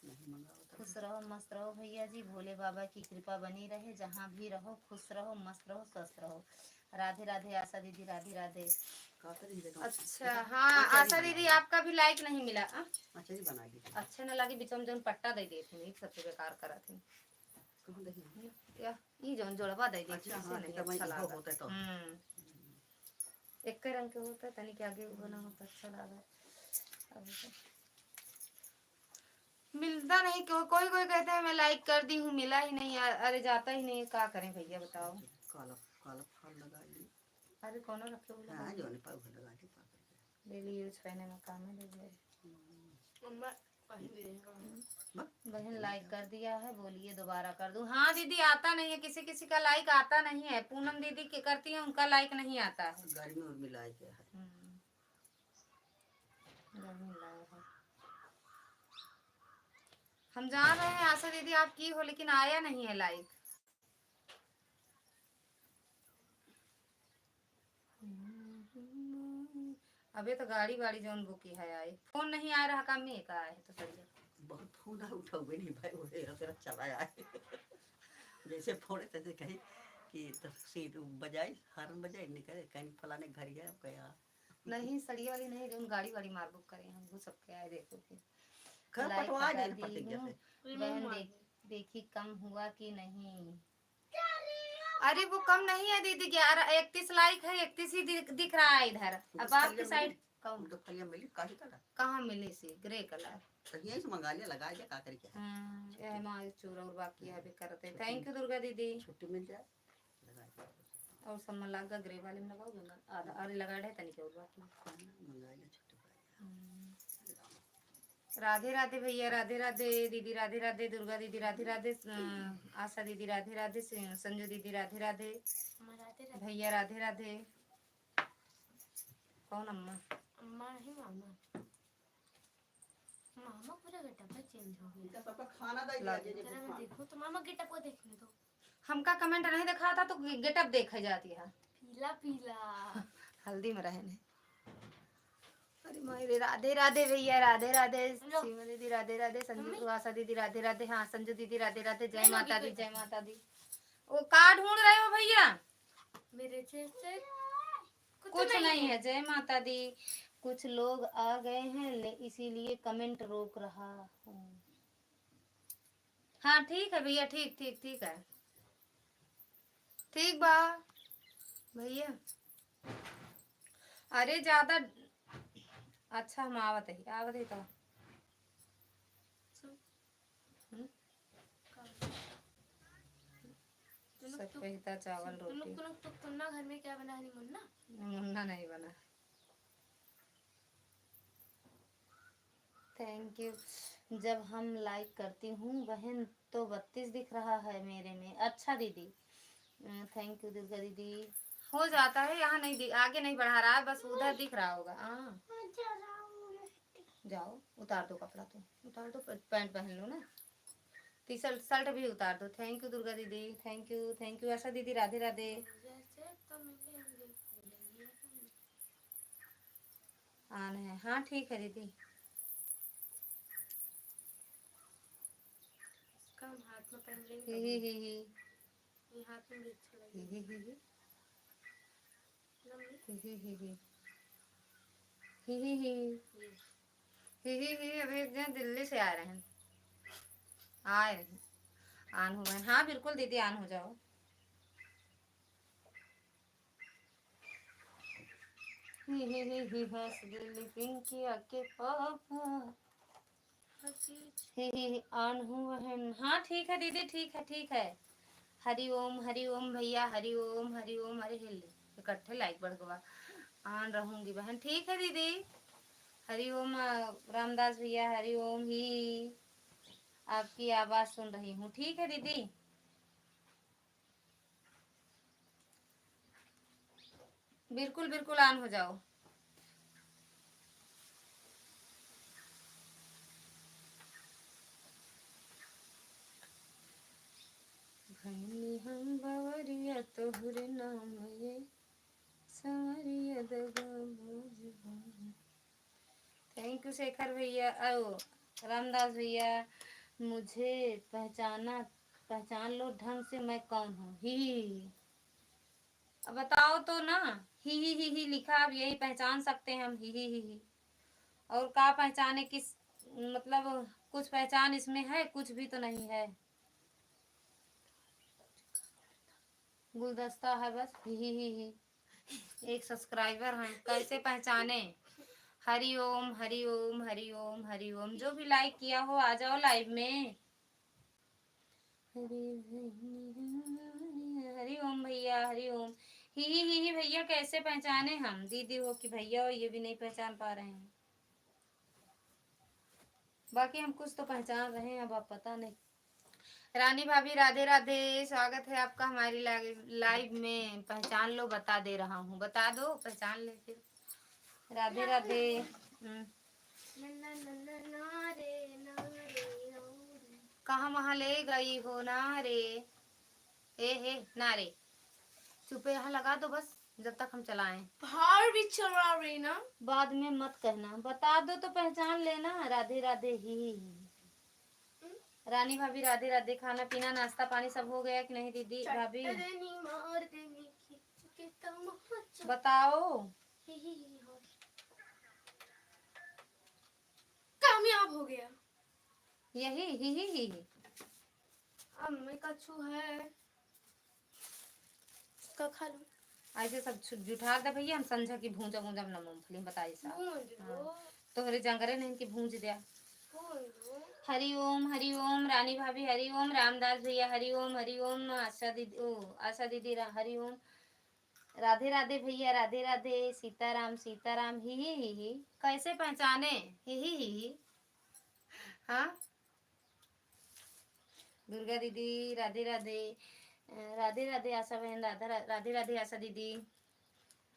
नहीं मंगाओ तो। खुश रहो, मस्त रहो भैया जी, भोले बाबा की कृपा बनी रहे, जहाँ भी रहो खुश रहो, मस्त रहो, स्वस्थ रहो। राधे राधे आशा दीदी, राधे राधे। का करी देखो? अच्छा, हाँ, का करी आशा दीदी, बनाई? आपका भी लाइक नहीं मिला, आ? अच्छा जी, बनाई दी। अच्छा न लगे, बीच में जौन पट्टा दे देत हैं, सबसे बेकार करत हैं। कहाँ दे हैं? या, ई जौन जोड़वा दे देत अच्छा, हैं, हाँ, नहीं तो अच्छा वही लागत। होता तो। हम्म। एक रंग के होता, तनी के आगे बना होता, अच्छा लागत। अब तो मिलता नहीं, को-, कोई कोई कहते हैं, "मैं लाइक कर दी हूँ, मिला ही नहीं यार।" अरे, जाता ही नहीं है, का करें भैया, बताओ। काला, काला फाल लगा ली। अरे, कौनो रखे हुए हाँ, लगा जो ली। नहीं पाऊ लगा ली, पाऊ लगा ली। डेली यूज पहने में काम है, ले जाए। हम्म। अम्मा, पहन ले, हाँ। बस। बहन, लाइक कर दिया है, बोलिए दोबारा कर दूँ। हाँ दीदी, आता नहीं है, किसी किसी का लाइक आता नहीं है। पूनम दीदी के करती है, उनका लाइक नहीं आता है। गर्मी उर्मी लाइक है। हम्म। गर्मी लाग है। हम जान रहे हैं आशा दीदी आप की हो, लेकिन आया नहीं है लाइक। अबे तो गाड़ी वाड़ी जौन बुकी है आई, फोन नहीं आ रहा, काम में का है तो सही है। बहुत फोन आ उठावे नहीं भाई, वो तेरा चला आए। जैसे फोन है तैसे कहीं कि तो सीट बजाई, हॉर्न बजाई, निकले कहीं फलाने घर गया, गया। नहीं, सड़िया वाली नहीं, जौन गाड़ी वाड़ी मार बुक करे, हम वो सबके आए देखो कि घर लाइक पटवा हटा दे दी पड़ते हूँ। जैसे। बहन देख, देखी कम हुआ कि नहीं? अरे वो कम नहीं है दीदी, ग्यारह, इकतीस लाइक है, इकतीस ही दिख, दिख रहा है इधर। अब आपके साइड कौन? तो फलिया मिली, काहे कलर? कहाँ मिली सी? Grey colour. तो यही से मंगा लिया, लगा दिया, का करी क्या? हाँ, ये हमारे चूरा और बाकी है, अभी करते हैं। थैंक यू दुर्गा दीदी। छुट्टी मिल जाए। और सब में लगा ग्रे वाले में लगाओ, लगा, आधा, अरे लगा दे तनिक और बाकी। हम्म। राधे राधे भैया, राधे राधे दीदी, राधे राधे दुर्गा दीदी, राधे राधे, अ, आशा दीदी, राधे राधे, स-, संजू दीदी, राधे राधे। अम्मा, राधे राधे। भैया, राधे राधे। कौन अम्मा? अम्मा नहीं, मामा। मामा पूरा getup change हो गया। इनका सबका खाना दे दिया, लग जे जे जरा मैं खाना। देखूं तो मामा getup को देखने दो। हमका comment नहीं दिखा था तो getup देखे जाती है। पीला पीला। हल्दी में रहे ने। अरे माई रे, राधे राधे भैया, राधे राधे। लो। सीमा दीदी, राधे राधे। संजू मम्मी। आशा दीदी, राधे राधे। हाँ, संजू दीदी, राधे राधे। जय नहीं, माता अभी दी, कोई जय माता दी। वो का ढूंढ रहे हो भैया? मेरे जैसे कुछ कुछ नहीं नहीं है। है। जय माता दी। कुछ लोग आ गए हैं, ले-, इसीलिए comment रोक रहा हूँ। हाँ, ठीक है भैया, ठीक, ठीक, ठीक है। ठीक बा भैया। अरे ज्यादा अच्छा, हम आवत ही, आवत ही तो। हम्म? तुनुक, सब तुक, पहिता चावल तुनुक, रोटी। तुनुक, तुक, तुन्ना घर में क्या बना है? मुन्ना? मुन्ना नहीं बना। Thank you। जब हम like करती हूँ बहन, तो बत्तीस दिख रहा है मेरे में। अच्छा दीदी, अ, thank you दुर्गा दीदी। हो जाता है, यहाँ नहीं दि-, आगे नहीं बढ़ा रहा है, बस उधर दिख रहा होगा। हाँ। जाओ, उतार दो कपड़ा, तो उतार दो, प-, पैंट पहन लो ना। टी शर्ट, शर्ट भी उतार दो। Thank you दुर्गा दीदी, thank you, thank you आशा दीदी, राधे राधे। आन है, हाँ ठीक है दीदी। इसका हम हाथ में पहन लेंगे। ही ही ही ही। ये हाथ में भी अच्छा लगेगा। ही ही ही ही। ही ही ही ही। ही ही ही। ही ही ही, अभी एक जन दिल्ली से आ रहे हैं। आए हैं। आन हो गए। हाँ, बिल्कुल दीदी, आन हो जाओ। ही ही ही ही, हंस दिल पिंकिया के पापा। ही ही ही, आन हुआ है। हाँ, ठीक है दीदी, ठीक है, ठीक है। हरि ओम, हरि ओम भैया, हरि ओम, हरि ओम। अरे हिल, इकट्ठे लाइक बढ़ गवा। आन रहूंगी बहन, ठीक है दीदी। हरि ओम, अ, रामदास भैया, हरि ओम ही। आपकी आवाज सुन रही हूँ, ठीक है दीदी। बिल्कुल, बिल्कुल आन हो जाओ। भैनी हम बवरिया तोहरे नाम ये संवरिया दगा बाज बाज। Thank you शेखर भैया, ओ रामदास भैया, मुझे पहचाना, पहचान लो ढंग से मैं कौन हूँ। ही, अब बताओ तो ना, ही ही ही ही लिखा, अब यही पहचान सकते हैं हम, ही ही ही ही। और का पहचाने, किस, मतलब कुछ पहचान इसमें है? कुछ भी तो नहीं है। गुलदस्ता है बस, ही ही ही ही। एक subscriber हैं, कैसे पहचाने? हरि ओम, हरि ओम, हरि ओम, हरि ओम। जो भी लाइक किया हो, आ जाओ लाइव में। हरि ओम भैया, हरि ओम। ही ही ही ही भैया, कैसे पहचाने हम? दीदी हो कि भैया हो, ये भी नहीं पहचान पा रहे हैं। बाकी हम कुछ तो पहचान रहे हैं, अब आप पता नहीं। रानी भाभी राधे राधे, स्वागत है आपका हमारी लाइव, लाइव में। पहचान लो, बता दे रहा हूँ, बता दो, पहचान ले फिर। राधे राधे। हम्म। ना, ना, ना, ना, ना रे, ना रे, ना रे। कहाँ वहाँ ले गई हो ना रे? ए हे, ना रे। चुपे यहाँ लगा दो बस, जब तक हम चलाएं। बाहर भी चला रही ना। बाद में मत कहना, बता दो तो पहचान लेना। राधे राधे ही। हम्म? रानी भाभी राधे राधे। खाना पीना, नाश्ता पानी सब हो गया कि नहीं दीदी भाभी? चट्टनी मार देनी खींच के तमाचा। बताओ। ही ही ही, हाँ। कामयाब हो गया। यही, ही ही ही ही। अब मैं कछु है, का खा लूं? ऐसे सब छु-, जुठार दे भैया, हम संझा की भूंजा, भूंजा में ना मूंगफली, हम बताई सा। भूंज लो। हाँ। तोहरे जंगरे नहीं कि भूंज द्या। भूंज लो। हरि ओम, हरि ओम, रानी भाभी, हरि ओम, रामदास भैया, हरि ओम, हरि ओम, आशा दीदी, ओ, आशा दीदी, रा-, हरि ओम, राधे राधे भैया, राधे राधे, सीताराम, सीताराम, ही ही ही ही। कैसे पहचाने? ही ही ही ही। हाँ? दुर्गा दीदी, राधे राधे। अ, राधे राधे आशा बहन, राधा रा-, राधे राधे आशा दीदी।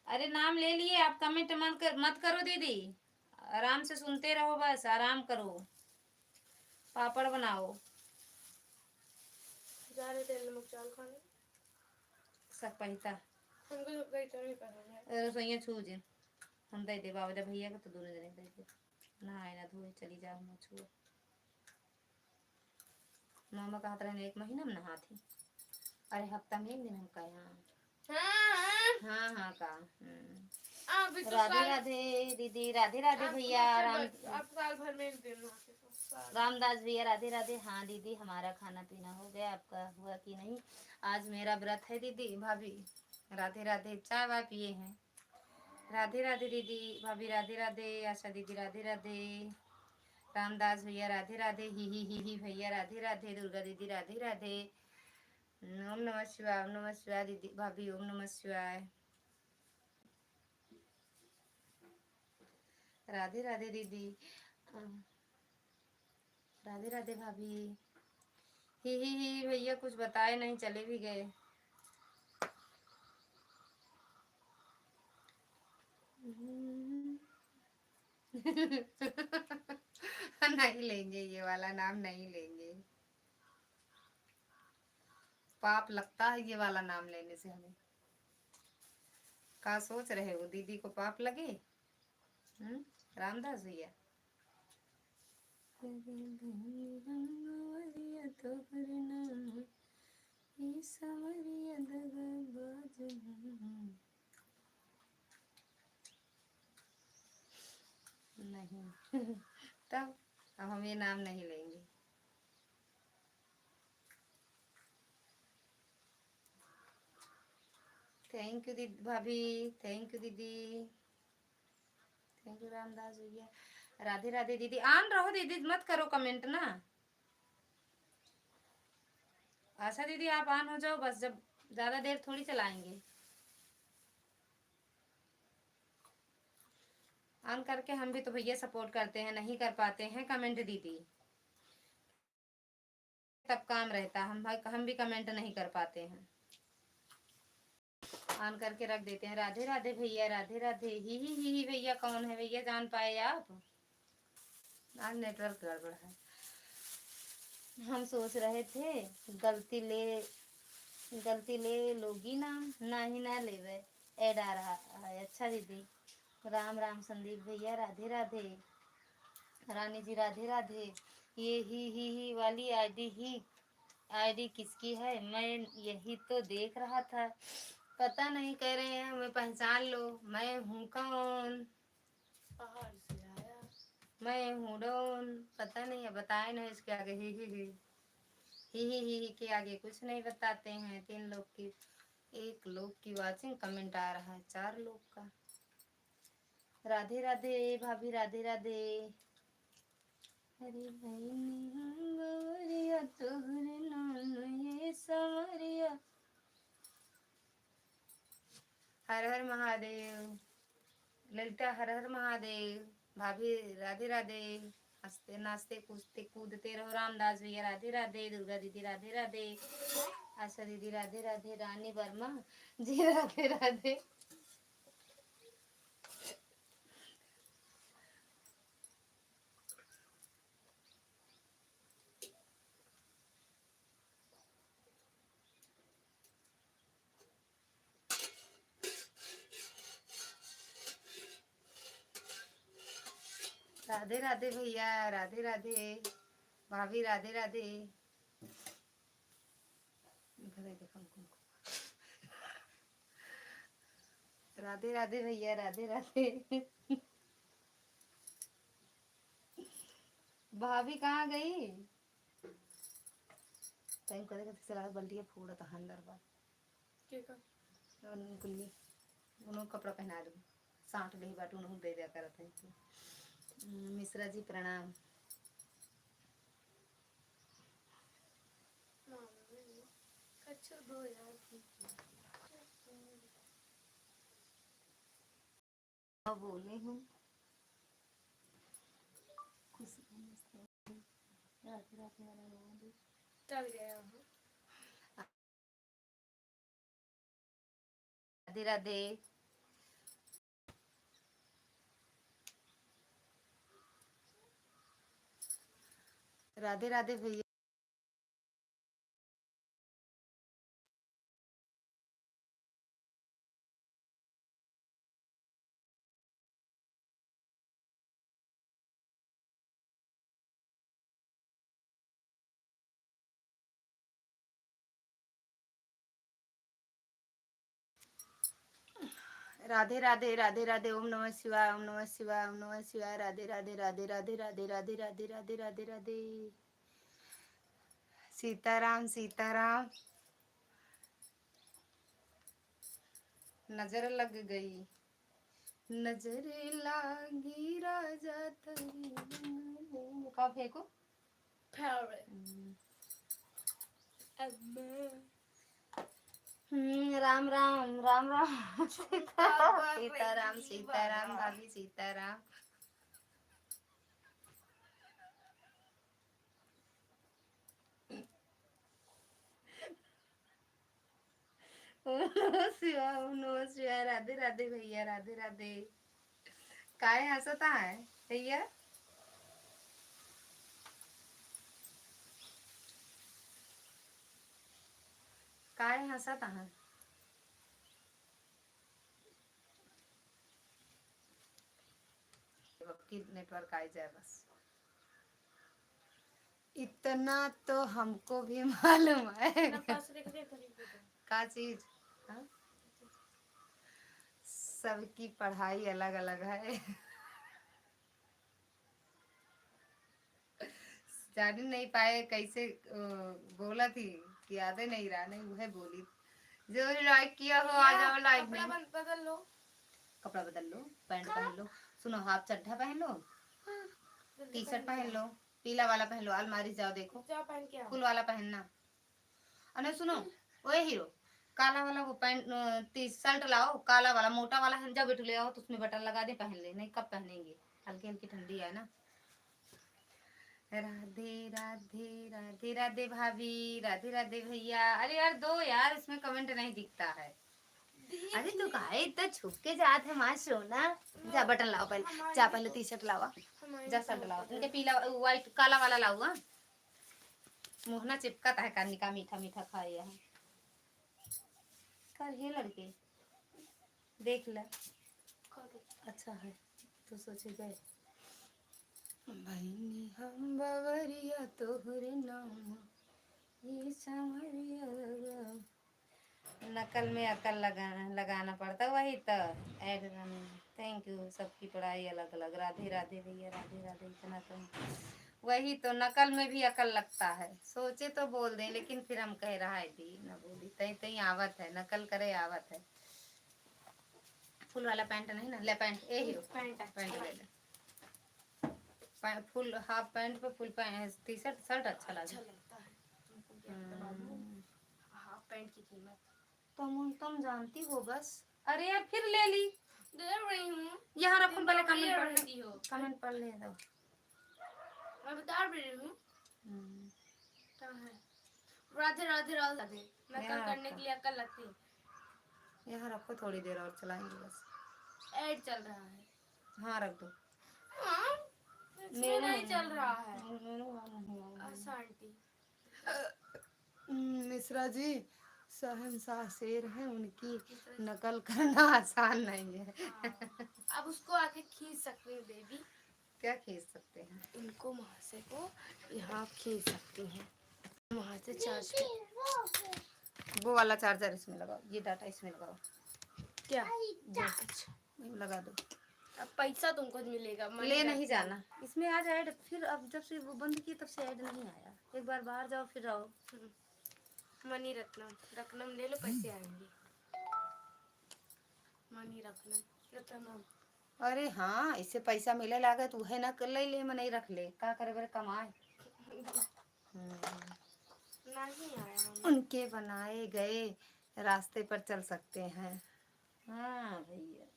अरे नाम ले लिए आप, comment मत कर, मत करो दीदी, आराम से सुनते रहो, बस आराम करो, पापड़ बनाओ। जा रहे तेल नमक चावल खाने। सब पहिता। हमको तो कहीं तो नहीं पसंद है। अरे रसोइया छू जे, हम दे दे बाबा भैया को, तो दोनों जने दे दे। नहाए ना धोए, चली जाओ ना छुओ। मामा कहत रहने एक महीना में नहात ही। अरे हफ्ता में एक दिन हम कहे हाँ। हाँ, हाँ। हाँ, हाँ, का। हम्म। अभी तो राधे साल राधे दीदी, राधे राधे आप भैया, साल राम भर, आप साल भर में एक दिन नहाते हो, साल। रामदास भैया, राधे राधे। हाँ दीदी, हमारा खाना पीना हो गया, आपका हुआ कि नहीं? आज मेरा व्रत है दीदी, भाभी। राधे राधे। चाय वाय पिए हैं? राधे राधे दीदी, भाभी राधे राधे, आशा दीदी राधे राधे, रामदास भैया राधे राधे, ही ही ही ही भैया राधे राधे, दुर्गा दीदी राधे राधे। ओम नमः शिवाय, ओम नमः शिवाय दीदी, भाभी ओम नमः शिवाय। राधे राधे दीदी। अ, राधे राधे भाभी। ही ही ही भैया कुछ बताए नहीं, चले भी गए। नहीं लेंगे, ये वाला नाम नहीं लेंगे। पाप लगता है ये वाला नाम लेने से हमें। का सोच रहे हो, दीदी को पाप लगे? हम्म, रामदास भैया। नहीं। तब अब हम ये नाम नहीं लेंगे। Thank you दीदी, भाभी, thank you दीदी, thank you रामदास भैया। राधे राधे दीदी, on रहो दीदी, मत करो comment ना। आशा दीदी, आप on हो जाओ बस, जब ज्यादा देर थोड़ी चलाएंगे। On करके हम भी तो भैया support करते हैं, नहीं कर पाते हैं comment दीदी, तब काम रहता, हम, हम भी comment नहीं कर पाते हैं, on करके रख देते हैं। राधे राधे भैया, राधे राधे। ही ही ही ही भैया, कौन है भैया, जान पाए आप? आज network गड़बड़ है। हम सोच रहे थे गलती ले, गलती ले लोगी ना, ना ही ना लेवे। Ad आ रहा है। अच्छा दीदी, राम राम संदीप भैया, राधे राधे। रानी जी राधे राधे। ये ही ही ही वाली ID ही, ID किसकी है? मैं यही तो देख रहा था। पता नहीं, कह रहे हैं हमें पहचान लो, मैं हूँ कौन? पहाड़ से आया। मैं हूँ डॉन। पता नहीं है, बताए नहीं इसके आगे ही ही ही। ही ही ही ही के आगे कुछ नहीं बताते हैं। तीन लोग की, एक लोग की watching, comment आ रहा है चार लोग का। राधे राधे भाभी, राधे राधे। अरे बहिनी गोरिया तोहरे नाम ये सवरिया। हर हर महादेव। ललिता हर हर महादेव। भाभी राधे राधे। हंसते नाचते कूदते कूदते रहो। रामदास भैया राधे राधे। दुर्गा दीदी राधे राधे। आशा दीदी राधे राधे। रानी वर्मा जी राधे राधे। राधे राधे भैया, राधे राधे। भाभी राधे राधे। इधर देखो, हमको, हमको। राधे राधे भैया, राधे राधे। भाभी कहाँ गई? टाइम करे खातिर चला बल्टिया फोड़त हन अंदर बा। के का? उन कुल्ली, उन्हों कपड़ा पहना दो। साठ देही बाटू उन्हों दे दिया करत है। हम्म, मिश्रा जी प्रणाम। कच्चो दो यार की। हाँ, बोले हूँ। खुशी नमस्ते। राधे राधे वाला रोवा दे। चल गया हूँ। राधे राधे। राधे राधे भैया। राधे राधे, राधे राधे, ओम नमः शिवाय, ओम नमः शिवाय, ओम नमः शिवाय, राधे राधे, राधे राधे, राधे राधे, राधे राधे, राधे राधे। सीताराम, सीताराम। नजर लग गई, नजर लागी राजा तरी। का फेंको? Parrot। हम्म। अम्मा। हम्म, राम राम, राम राम। छोटा बा सीताराम, रे, सीताराम, बाबा। भाभी सीताराम। ओम नमः शिवाय, ओम नमः शिवाय। राधे राधे भैया, राधे राधे। काहे हंसता है भैया? काहे हंसत अहा? वक्की network आई जाए बस। इतना तो हमको भी मालूम है। ना पास देख दे, कहीं पे तो। का चीज? हाँ? सबकी पढ़ाई अलग अलग है। जान नहीं पाए कैसे, अ, बोला थी, यादे नहीं रहा, नहीं वह बोली। जो like किया हो, आ जाओ live कपड़ा में। बन-, बदल लो। कपड़ा बदल लो, पैंट का? पहन लो, सुनो, हाफ चड्ढा पहन लो, हाँ, जल्दी टी शर्ट पहन पहन लो। लो, पीला वाला पहन लो, अलमारी जाओ देखो, जाओ पहन के आओ। फुल वाला पहनना। अरे सुनो, ओए हीरो, काला वाला वो पैंट, अ, टी शर्ट लाओ, काला वाला मोटा वाला है, जाओ बेटू ले आओ, तो उसमें बटन लगा दे, पहन ले। नहीं, कब पहनेंगे, हल्की हल्की ठंडी है ना। राधे राधे राधे राधे भाभी, राधे राधे भैया। अरे यार दो यार, इसमें comment नहीं दिखता है। अरे तू काहे इतना छुप के जात है माँ सोना? जा बटन लाओ पहले, जा पहले टी शर्ट लावा, जा शर्ट लावा, इनके पीला व्हाइट काला वाला लावा। मुँह ना चिपकत है कानी का, मीठा मीठा खाए है। कर ये लड़के देख ले। अच्छा है तो सोचे गए। बहिनी हम बवरिया तोहरे नाम, ये सांवरिया लगा। नकल में अकल लगा, लगाना पड़ता, वही तो। Ad, thank you, सबकी पढ़ाई अलग अलग। राधे राधे भैया, राधे राधे। इतना तो वही तो, नकल में भी अकल लगता है। सोचे तो बोल दें, लेकिन फिर हम कहे रहा है दी ना बोली, तई तई आवत है, नकल करे आवत है। फुल वाला पैंट नहीं ना, ले पैंट, ए हीरो, पैंट अच्छा पैंट ले ले। पै-, फुल हाफ पैंट पे full pant, T shirt, shirt अच्छा लगे। अच्छा लगता है। तुमको क्या पता बाबू? हम्म। हाफ पैंट की कीमत। तुम, तुम जानती हो बस। अरे यार, फिर ले ली। दे रही हूँ। यहाँ रखो, तुम पहले तो comment पढ़ ले। रहती हो। Comment पढ़ ले दो। मैं बता भी रही हूँ। हम्म। कहाँ है? राधे, राधे, राधे। नकल यहाँ करने रखो। के लिए अकल लगती है। यहाँ रखो, थोड़ी देर और चलाएंगे बस। Ad चल रहा है। हाँ, रख दो। हाँ, इसमें मेरे नहीं चल रहा है। मेरे वहाँ नहीं आ रहा है। अच्छा, आंटी। हम्म, मिश्रा जी शहंशाह शेर हैं, उनकी नकल करना आसान नहीं है। हाँ, अब उसको आके खींच सकते हैं, बेबी। क्या खींच सकते हैं? इनको, महाशय को यहाँ खींच सकते हैं। वहाँ से charge कर। वो वाला charger इसमें लगाओ, ये data इसमें लगाओ। क्या? ये। अच्छा। लगा दो। अब पैसा तुमको मिलेगा, मनी ले नहीं रत्नम। जाना। इसमें आज ad, फिर अब जब से वो बंद किए तब से ad नहीं आया। एक बार बाहर जाओ फिर आओ। हम्म। मनी रत्नम, रत्नम ले लो, पैसे आएंगे। मनी रत्नम, रत्नम। अरे हाँ, इससे पैसा मिले लागे तो उहे ना कर ले, ले मनई रख ले, का करे बरे कमाए। हम्म। नहीं आया हमें। उनके बनाए गए रास्ते पर चल सकते हैं। हाँ भैया,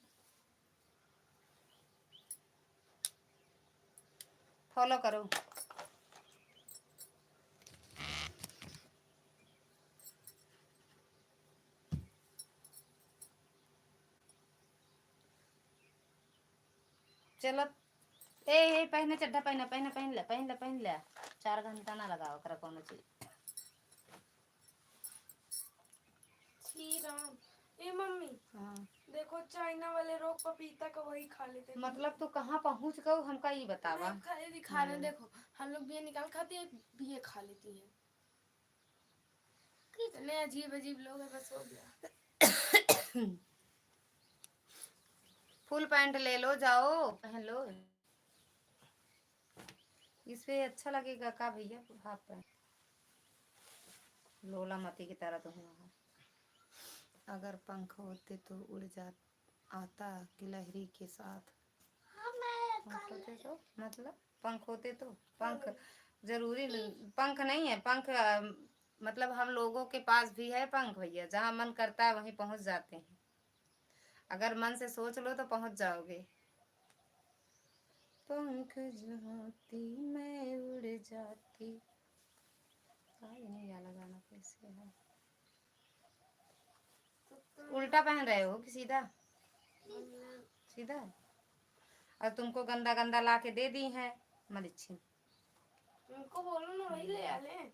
follow करो। चलो, ए, ए, पहने चड्ढा, पहने, पहने, पहन ले, पहन ले, पहन ले। चार घंटा ना लगाओ ओकरा कोनो चीज। श्री राम। ए मम्मी, हाँ। देखो, चाइना वाले लोग पपीता का वही खा लेते हैं। मतलब, तू कहाँ पहुँच गऊ, हमका ई बतावा। नहीं, खाली दिखा रहे हैं, हम्म। देखो, हम लोग बीए निकाल खाते हैं, बीए खा लेती हैं। कितने अजीब अजीब लोग हैं, बस हो गया। Full pant ले लो, जाओ, पहन लो। इस पे अच्छा लगेगा का भैया, half pant? लोला मती की तरह तो हुआ है। अगर पंख होते तो उड़ जा, आता गिलहरी के साथ। पंख होते तो, मतलब, पंख होते तो, पंख जरूरी न-, पंख नहीं है, पंख, अ, मतलब, हम लोगों के पास भी है पंख भैया, जहाँ मन करता है वहीं पहुँच जाते हैं। अगर मन से सोच लो तो पहुँच जाओगे। पंख जो होती मैं उड़ जाती। का ये नहीं वाला गाना कैसे है? उल्टा पहन रहे हो कि सीधा? सीधा। और तुमको गंदा गंदा ला के दे दी है मलिच्छी। उनको बोलो ना, वही ले आ ले।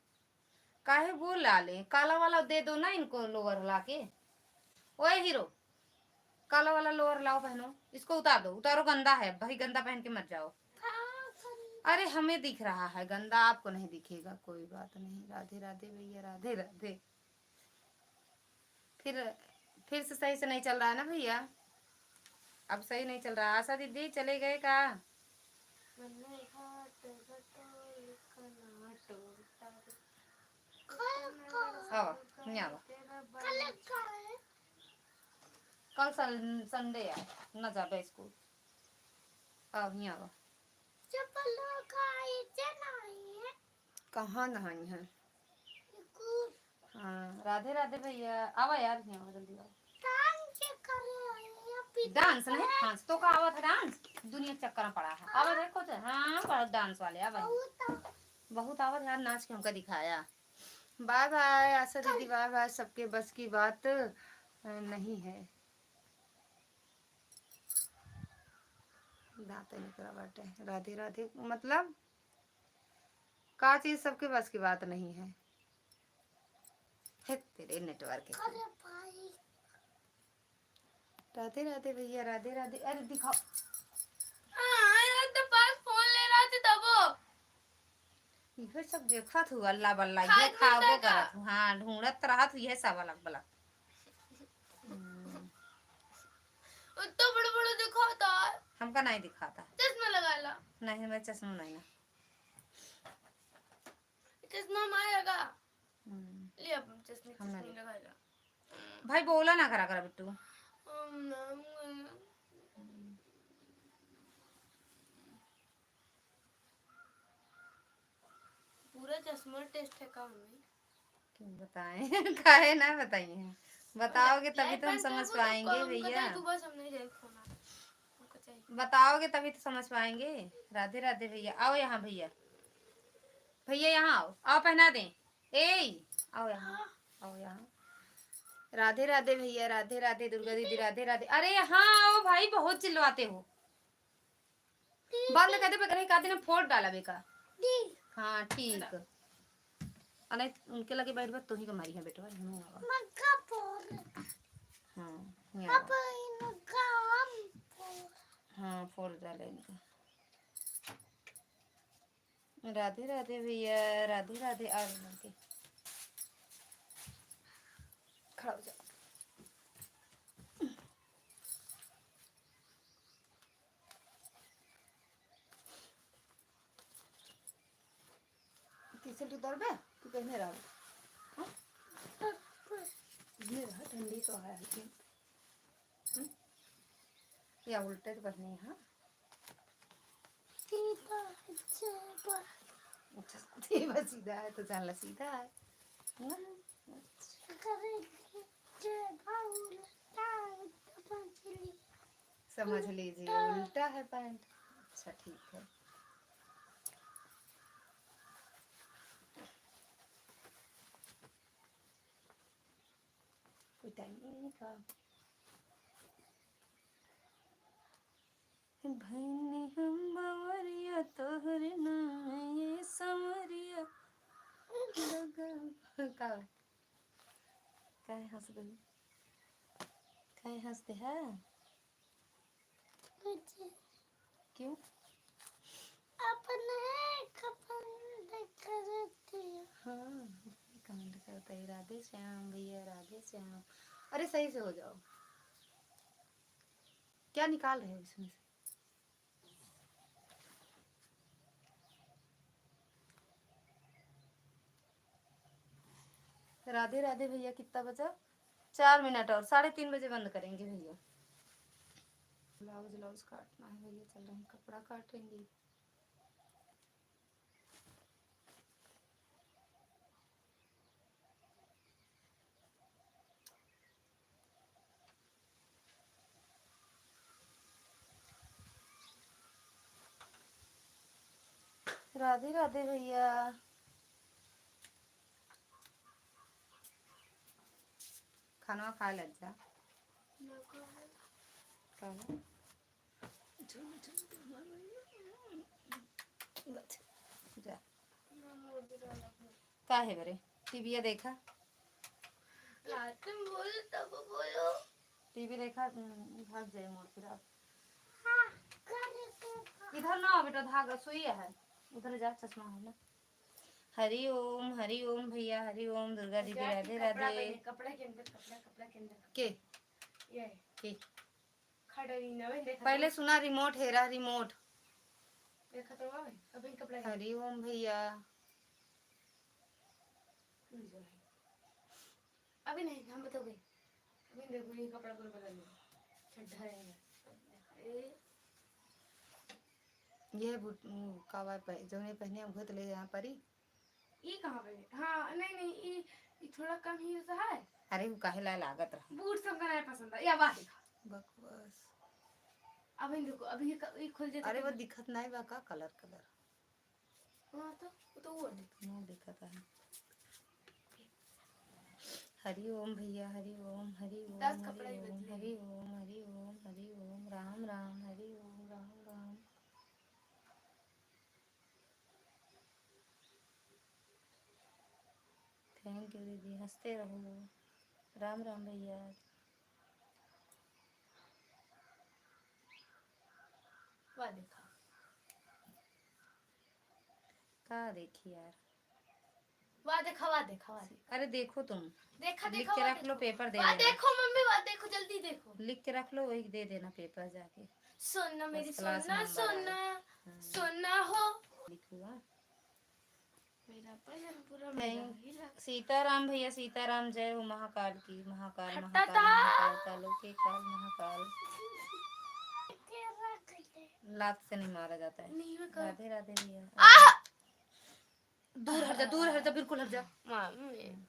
काहे वो ला ले, काला वाला दे दो ना इनको लोअर ला के। ओए हीरो, काला वाला लोअर लाओ पहनो, इसको उतार दो, उतारो, गंदा है भाई, गंदा पहन के मत जाओ। अरे हमें दिख रहा है गंदा, आपको नहीं दिखेगा, कोई बात नहीं। राधे राधे भैया, राधे राधे। फिर, फिर से सही से नहीं चल रहा है ना भैया, अब सही नहीं चल रहा। आशा दीदी चले गए का? आवा, हियाँ आवा। कल सन-, संडे है, ना जाबे स्कूल। आवा, हियाँ आवा। कहाँ नहाई है? हाँ, राधे राधे भैया। आवा यार, हियाँ आवा, जल्दी आवा। डांस नहीं, डांस तो का आवत है, डांस दुनिया के चक्कर में पड़ा है। आवा देखो तो, हाँ, बहुत डांस वाले आवा। बहुत आवत यार, नाच के हमका दिखाया। बाय बाय आशा दीदी, बाय बाय। सबके बस की बात, अ, नहीं है। दांत निकरा बाटे। राधे राधे, मतलब का चीज सबके बस की बात नहीं है। हे तेरे नेटवर्क के। राधे राधे भैया, राधे राधे। अरे दिखाओ। हाँ, यार, तो पास फोन ले रहा था तबो। इहे सब देखत हूँ, अल्लाह बल्ला, इहे खाबो करत हूँ। हाँ, ढूंढत रहत हूँ, इहे सब अलग बलग। हम्म। उतना बड़ा बड़ा दिखाता है। हमका नहीं दिखाता। चश्मा लगा ला। नहीं, मैं चश्मा नहीं ना। चश्मा मारेगा। हम्म। ले अपन चश्मे, हम ना चश्मे ले। लगा ला। भाई बोला ना करा करा बिट्टू। हम ना, हम ना। पूरा चश्मा टेस्ट है का मम्मी? क्यों बताएं? काहे ना बताइए? बताओगे तभी तो हम समझ पाएंगे भैया। बताओगे तभी तो समझ पाएंगे। राधे राधे भैया, आओ यहाँ भैया, भैया यहाँ आओ, आओ पहना दें। ए, आओ यहाँ, आओ यहाँ। राधे राधे भैया, राधे राधे दुर्गा दीदी, राधे राधे। अरे यहाँ आओ भाई, बहुत चिल्लाते हो। बंद कर दे, पता नहीं का दिन फोड़ डाला बेका। हाँ ठीक। अने उनके लगे बैठ बा, तू ही को मारी है बेटवा, हियाँ आवा। हाँ, हियाँ आवा। हाँ, फोड़ डाले इनका। राधे राधे भैया, राधे राधे। आ गए लड़के, खड़ा हो जाओ। तीसरे तो दौड़ बे, तू कहने रहा। हाँ? ये रहा, ठंडी तो है, लेकिन, हम्म? या उल्टे तो बसनी है, हाँ? सीधा है, जेबा। अच्छा, जेबा सीधा है, तो चल सीधा है। हाँ? अच्छा। अगर जेबा उल्टा है, तो समझ ली। समझ लीजिए, उल्टा। उल्टा है पैंट। अच्छा, ठीक है। कोई टाइम नहीं का। भैनी हम बवरिया तोहरे नाम ये समरिया। लगा का? काहे हंस गई? काहे हंसते हैं? क्यों? अपने खपन करती। हाँ, कमेंट करते हैं, "राधे श्याम भैया, राधे श्याम।" अरे, सही से हो जाओ। क्या निकाल रहे हो इसमें से? राधे राधे भैया, कितना बजा? चार मिनट और, साढ़े तीन बजे बंद करेंगे भैया। ब्लाउज, ब्लाउज काटना है भैया, चल रहे हैं, कपड़ा काटेंगे। राधे राधे भैया। खाना खा ले जा। का है? जा। काहे बरे? टीवी देखा। रात में बोलो तब बोलो। टीवी देखा, हम्म, भाग जाए मोर फिर आप। हाँ, कर दे। इधर ना बेटा, धागा सुई है, उधर जा, चश्मा है ना। हरि ओम, हरि ओम भैया, हरि ओम। दुर्गा दीदी, राधे राधे। कपड़ा के अंदर, कपड़ा, कपड़ा के अंदर। के? ये। के? खड़ा रही ना, वही देखा पहले तो। सुना, रिमोट हेरा, रिमोट। देखा तो, अभी कपड़ा है। हरि ओम भैया। अभी नहीं, हम बताओगे। अभी देखो, ये कपड़ा पूरा बदल लो। ठंडा रहेगा। ए। ये बूट, उ, कावा पे, जौने पहने हम घुत ले यहाँ पर ही। ई कहाँ पे? हाँ, नहीं, नहीं, ई, ई थोड़ा कम ही होता है। अरे, वो काहे ला लागत रहा? बूट सबका नहीं पसंद है। या वाह, देखा। बकवास। अभी देखो, अभी ये क-, ये खुल जाता अरे, तो वो दिखत नहीं बा का? Colour, colour. हाँ, तो, वो तो वो है। मुंह दिखत है। हरि ओम भैया, हरि ओम, हरि ओम, दस हरि कपड़ा ही ओम, बदले। हरि ओम, हरि ओम, हरि ओम, राम राम, हरि ओम, राम राम। Thank you दीदी, हंसते रहो। राम राम भैया। वाह देखा। का देखी यार? वाह देखा, वाह देखा, वाह देखा। अरे देखो तुम। देखा, लिख देखा, के वाह रख लो, देखो। पेपर दे वाह देना। देखो मम्मी, वाह देखो, जल्दी देखो। लिख के रख लो, वही दे देना पेपर जाके। सोना मेरी first class सोना, number आए। सोना, हम्म। सोना हो। लिखूंगा। मेरा भजन पूरा thank मेरा ही लग- सीताराम भैया, सीताराम, जय हो महाकाल की, महाकाल, हटा महाकाल, ता। महाकाल, कालों के काल, महाकाल। लात से नहीं मारा जाता है। नहीं, मैं कर- राधे राधे भैया। आह! दूर हट जा, दूर हट जा, बिल्कुल हट जा। मामी।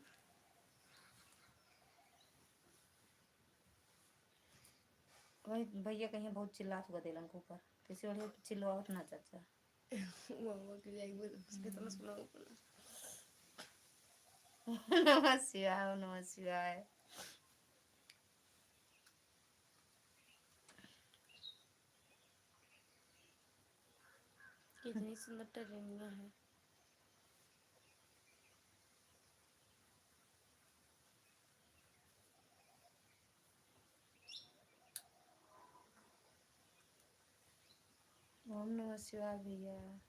वही भैया कहीं बहुत चिल्लात हुआ देलन के ऊपर, किसी वजह चिल्लावत ना चाचा। वो, वो के लिए एक बार उसके तरफ सुनाओ अपना। नमः शिवाय, नमः शिवाय। कितनी सुंदर टहनियाँ हैं। ओम नमः शिवाय भैया।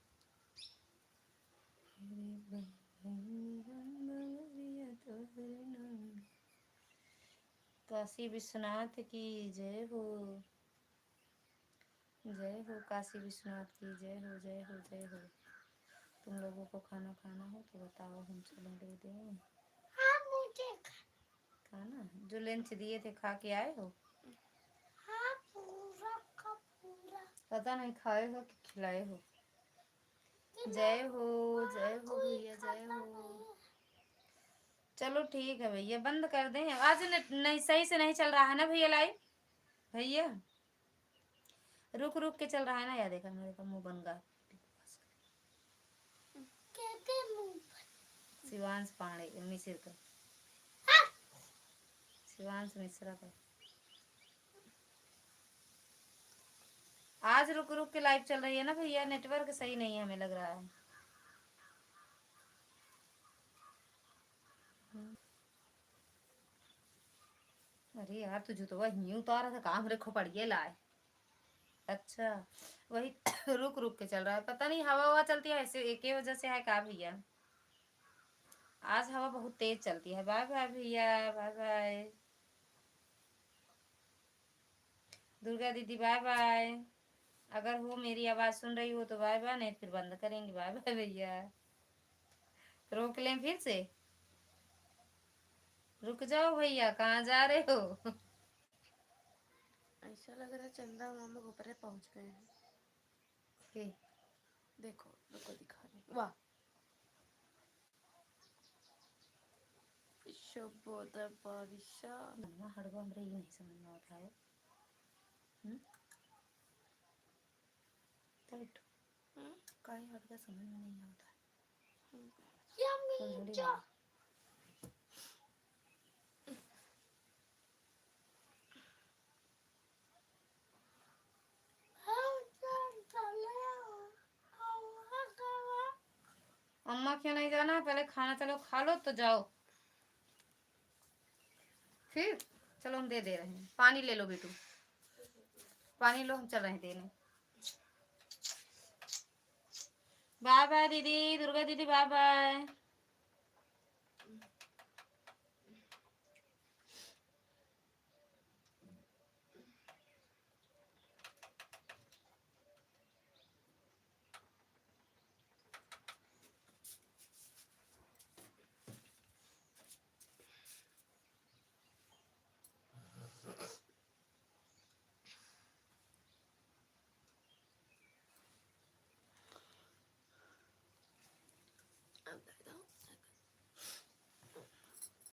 काशी विश्वनाथ की जय हो। जय हो काशी विश्वनाथ की, जय हो, जय हो, जय हो। तुम लोगों को खाना खाना हो तो बताओ, हम चलें दे दें। हाँ, मुझे खा- खाना जो lunch दिए थे खा के आए हो? हाँ, पूरा का पूरा। पता नहीं खाए हो कि खिलाए हो। जय हो, जय हो भैया, जय हो। चलो ठीक है भैया, बंद कर दें। आज न-, नहीं, सही से नहीं चल रहा है ना भैया live? भैया, रुक रुक के चल रहा है ना। या देखा, मेरे का मुंह बन गया। के, के मुंह बन? शिवांश पांडे, मिसिर का। हाँ। शिवांश मिश्रा का। आज रुक रुक के live चल रही है ना भैया, network सही नहीं है, हमें लग रहा है। अरे यार, तू जूतवा हियूँ उतारा था, काम रे खोपड़िए लाए। अच्छा, वही रुक रुक के चल रहा है, पता नहीं हवा हवा चलती है ऐसे, एके वजह से है का भैया? आज हवा बहुत तेज चलती है। Bye bye भैया, bye bye। दुर्गा दीदी bye bye। अगर हो मेरी आवाज सुन रही हो तो bye bye, नहीं फिर बंद करेंगे। Bye bye भैया। रोक लें फिर से? रुक जाओ भैया, कहाँ जा रहे हो? ऐसा लग रहा है चंदा मामा ऊपरे पहुंच गए हैं। के? देखो, रुको दिखा रहे। वाह। शब्द बारिशा। मम्मा हड़बा हमरे ये नहीं समझ में आवत है। हम्म? तब हम्म? काहे हड़बा समझ में नहीं आवत है। हम्म। कौन थोड़ी जा। है? अम्मा के यहाँ नहीं जाना है, पहले खाना चलो खा लो तो जाओ। फिर चलो हम दे दे रहे हैं, पानी ले लो बेटू, पानी लो, हम चल रहे हैं देने। बाय बाय दीदी, दुर्गा दीदी बाय बाय।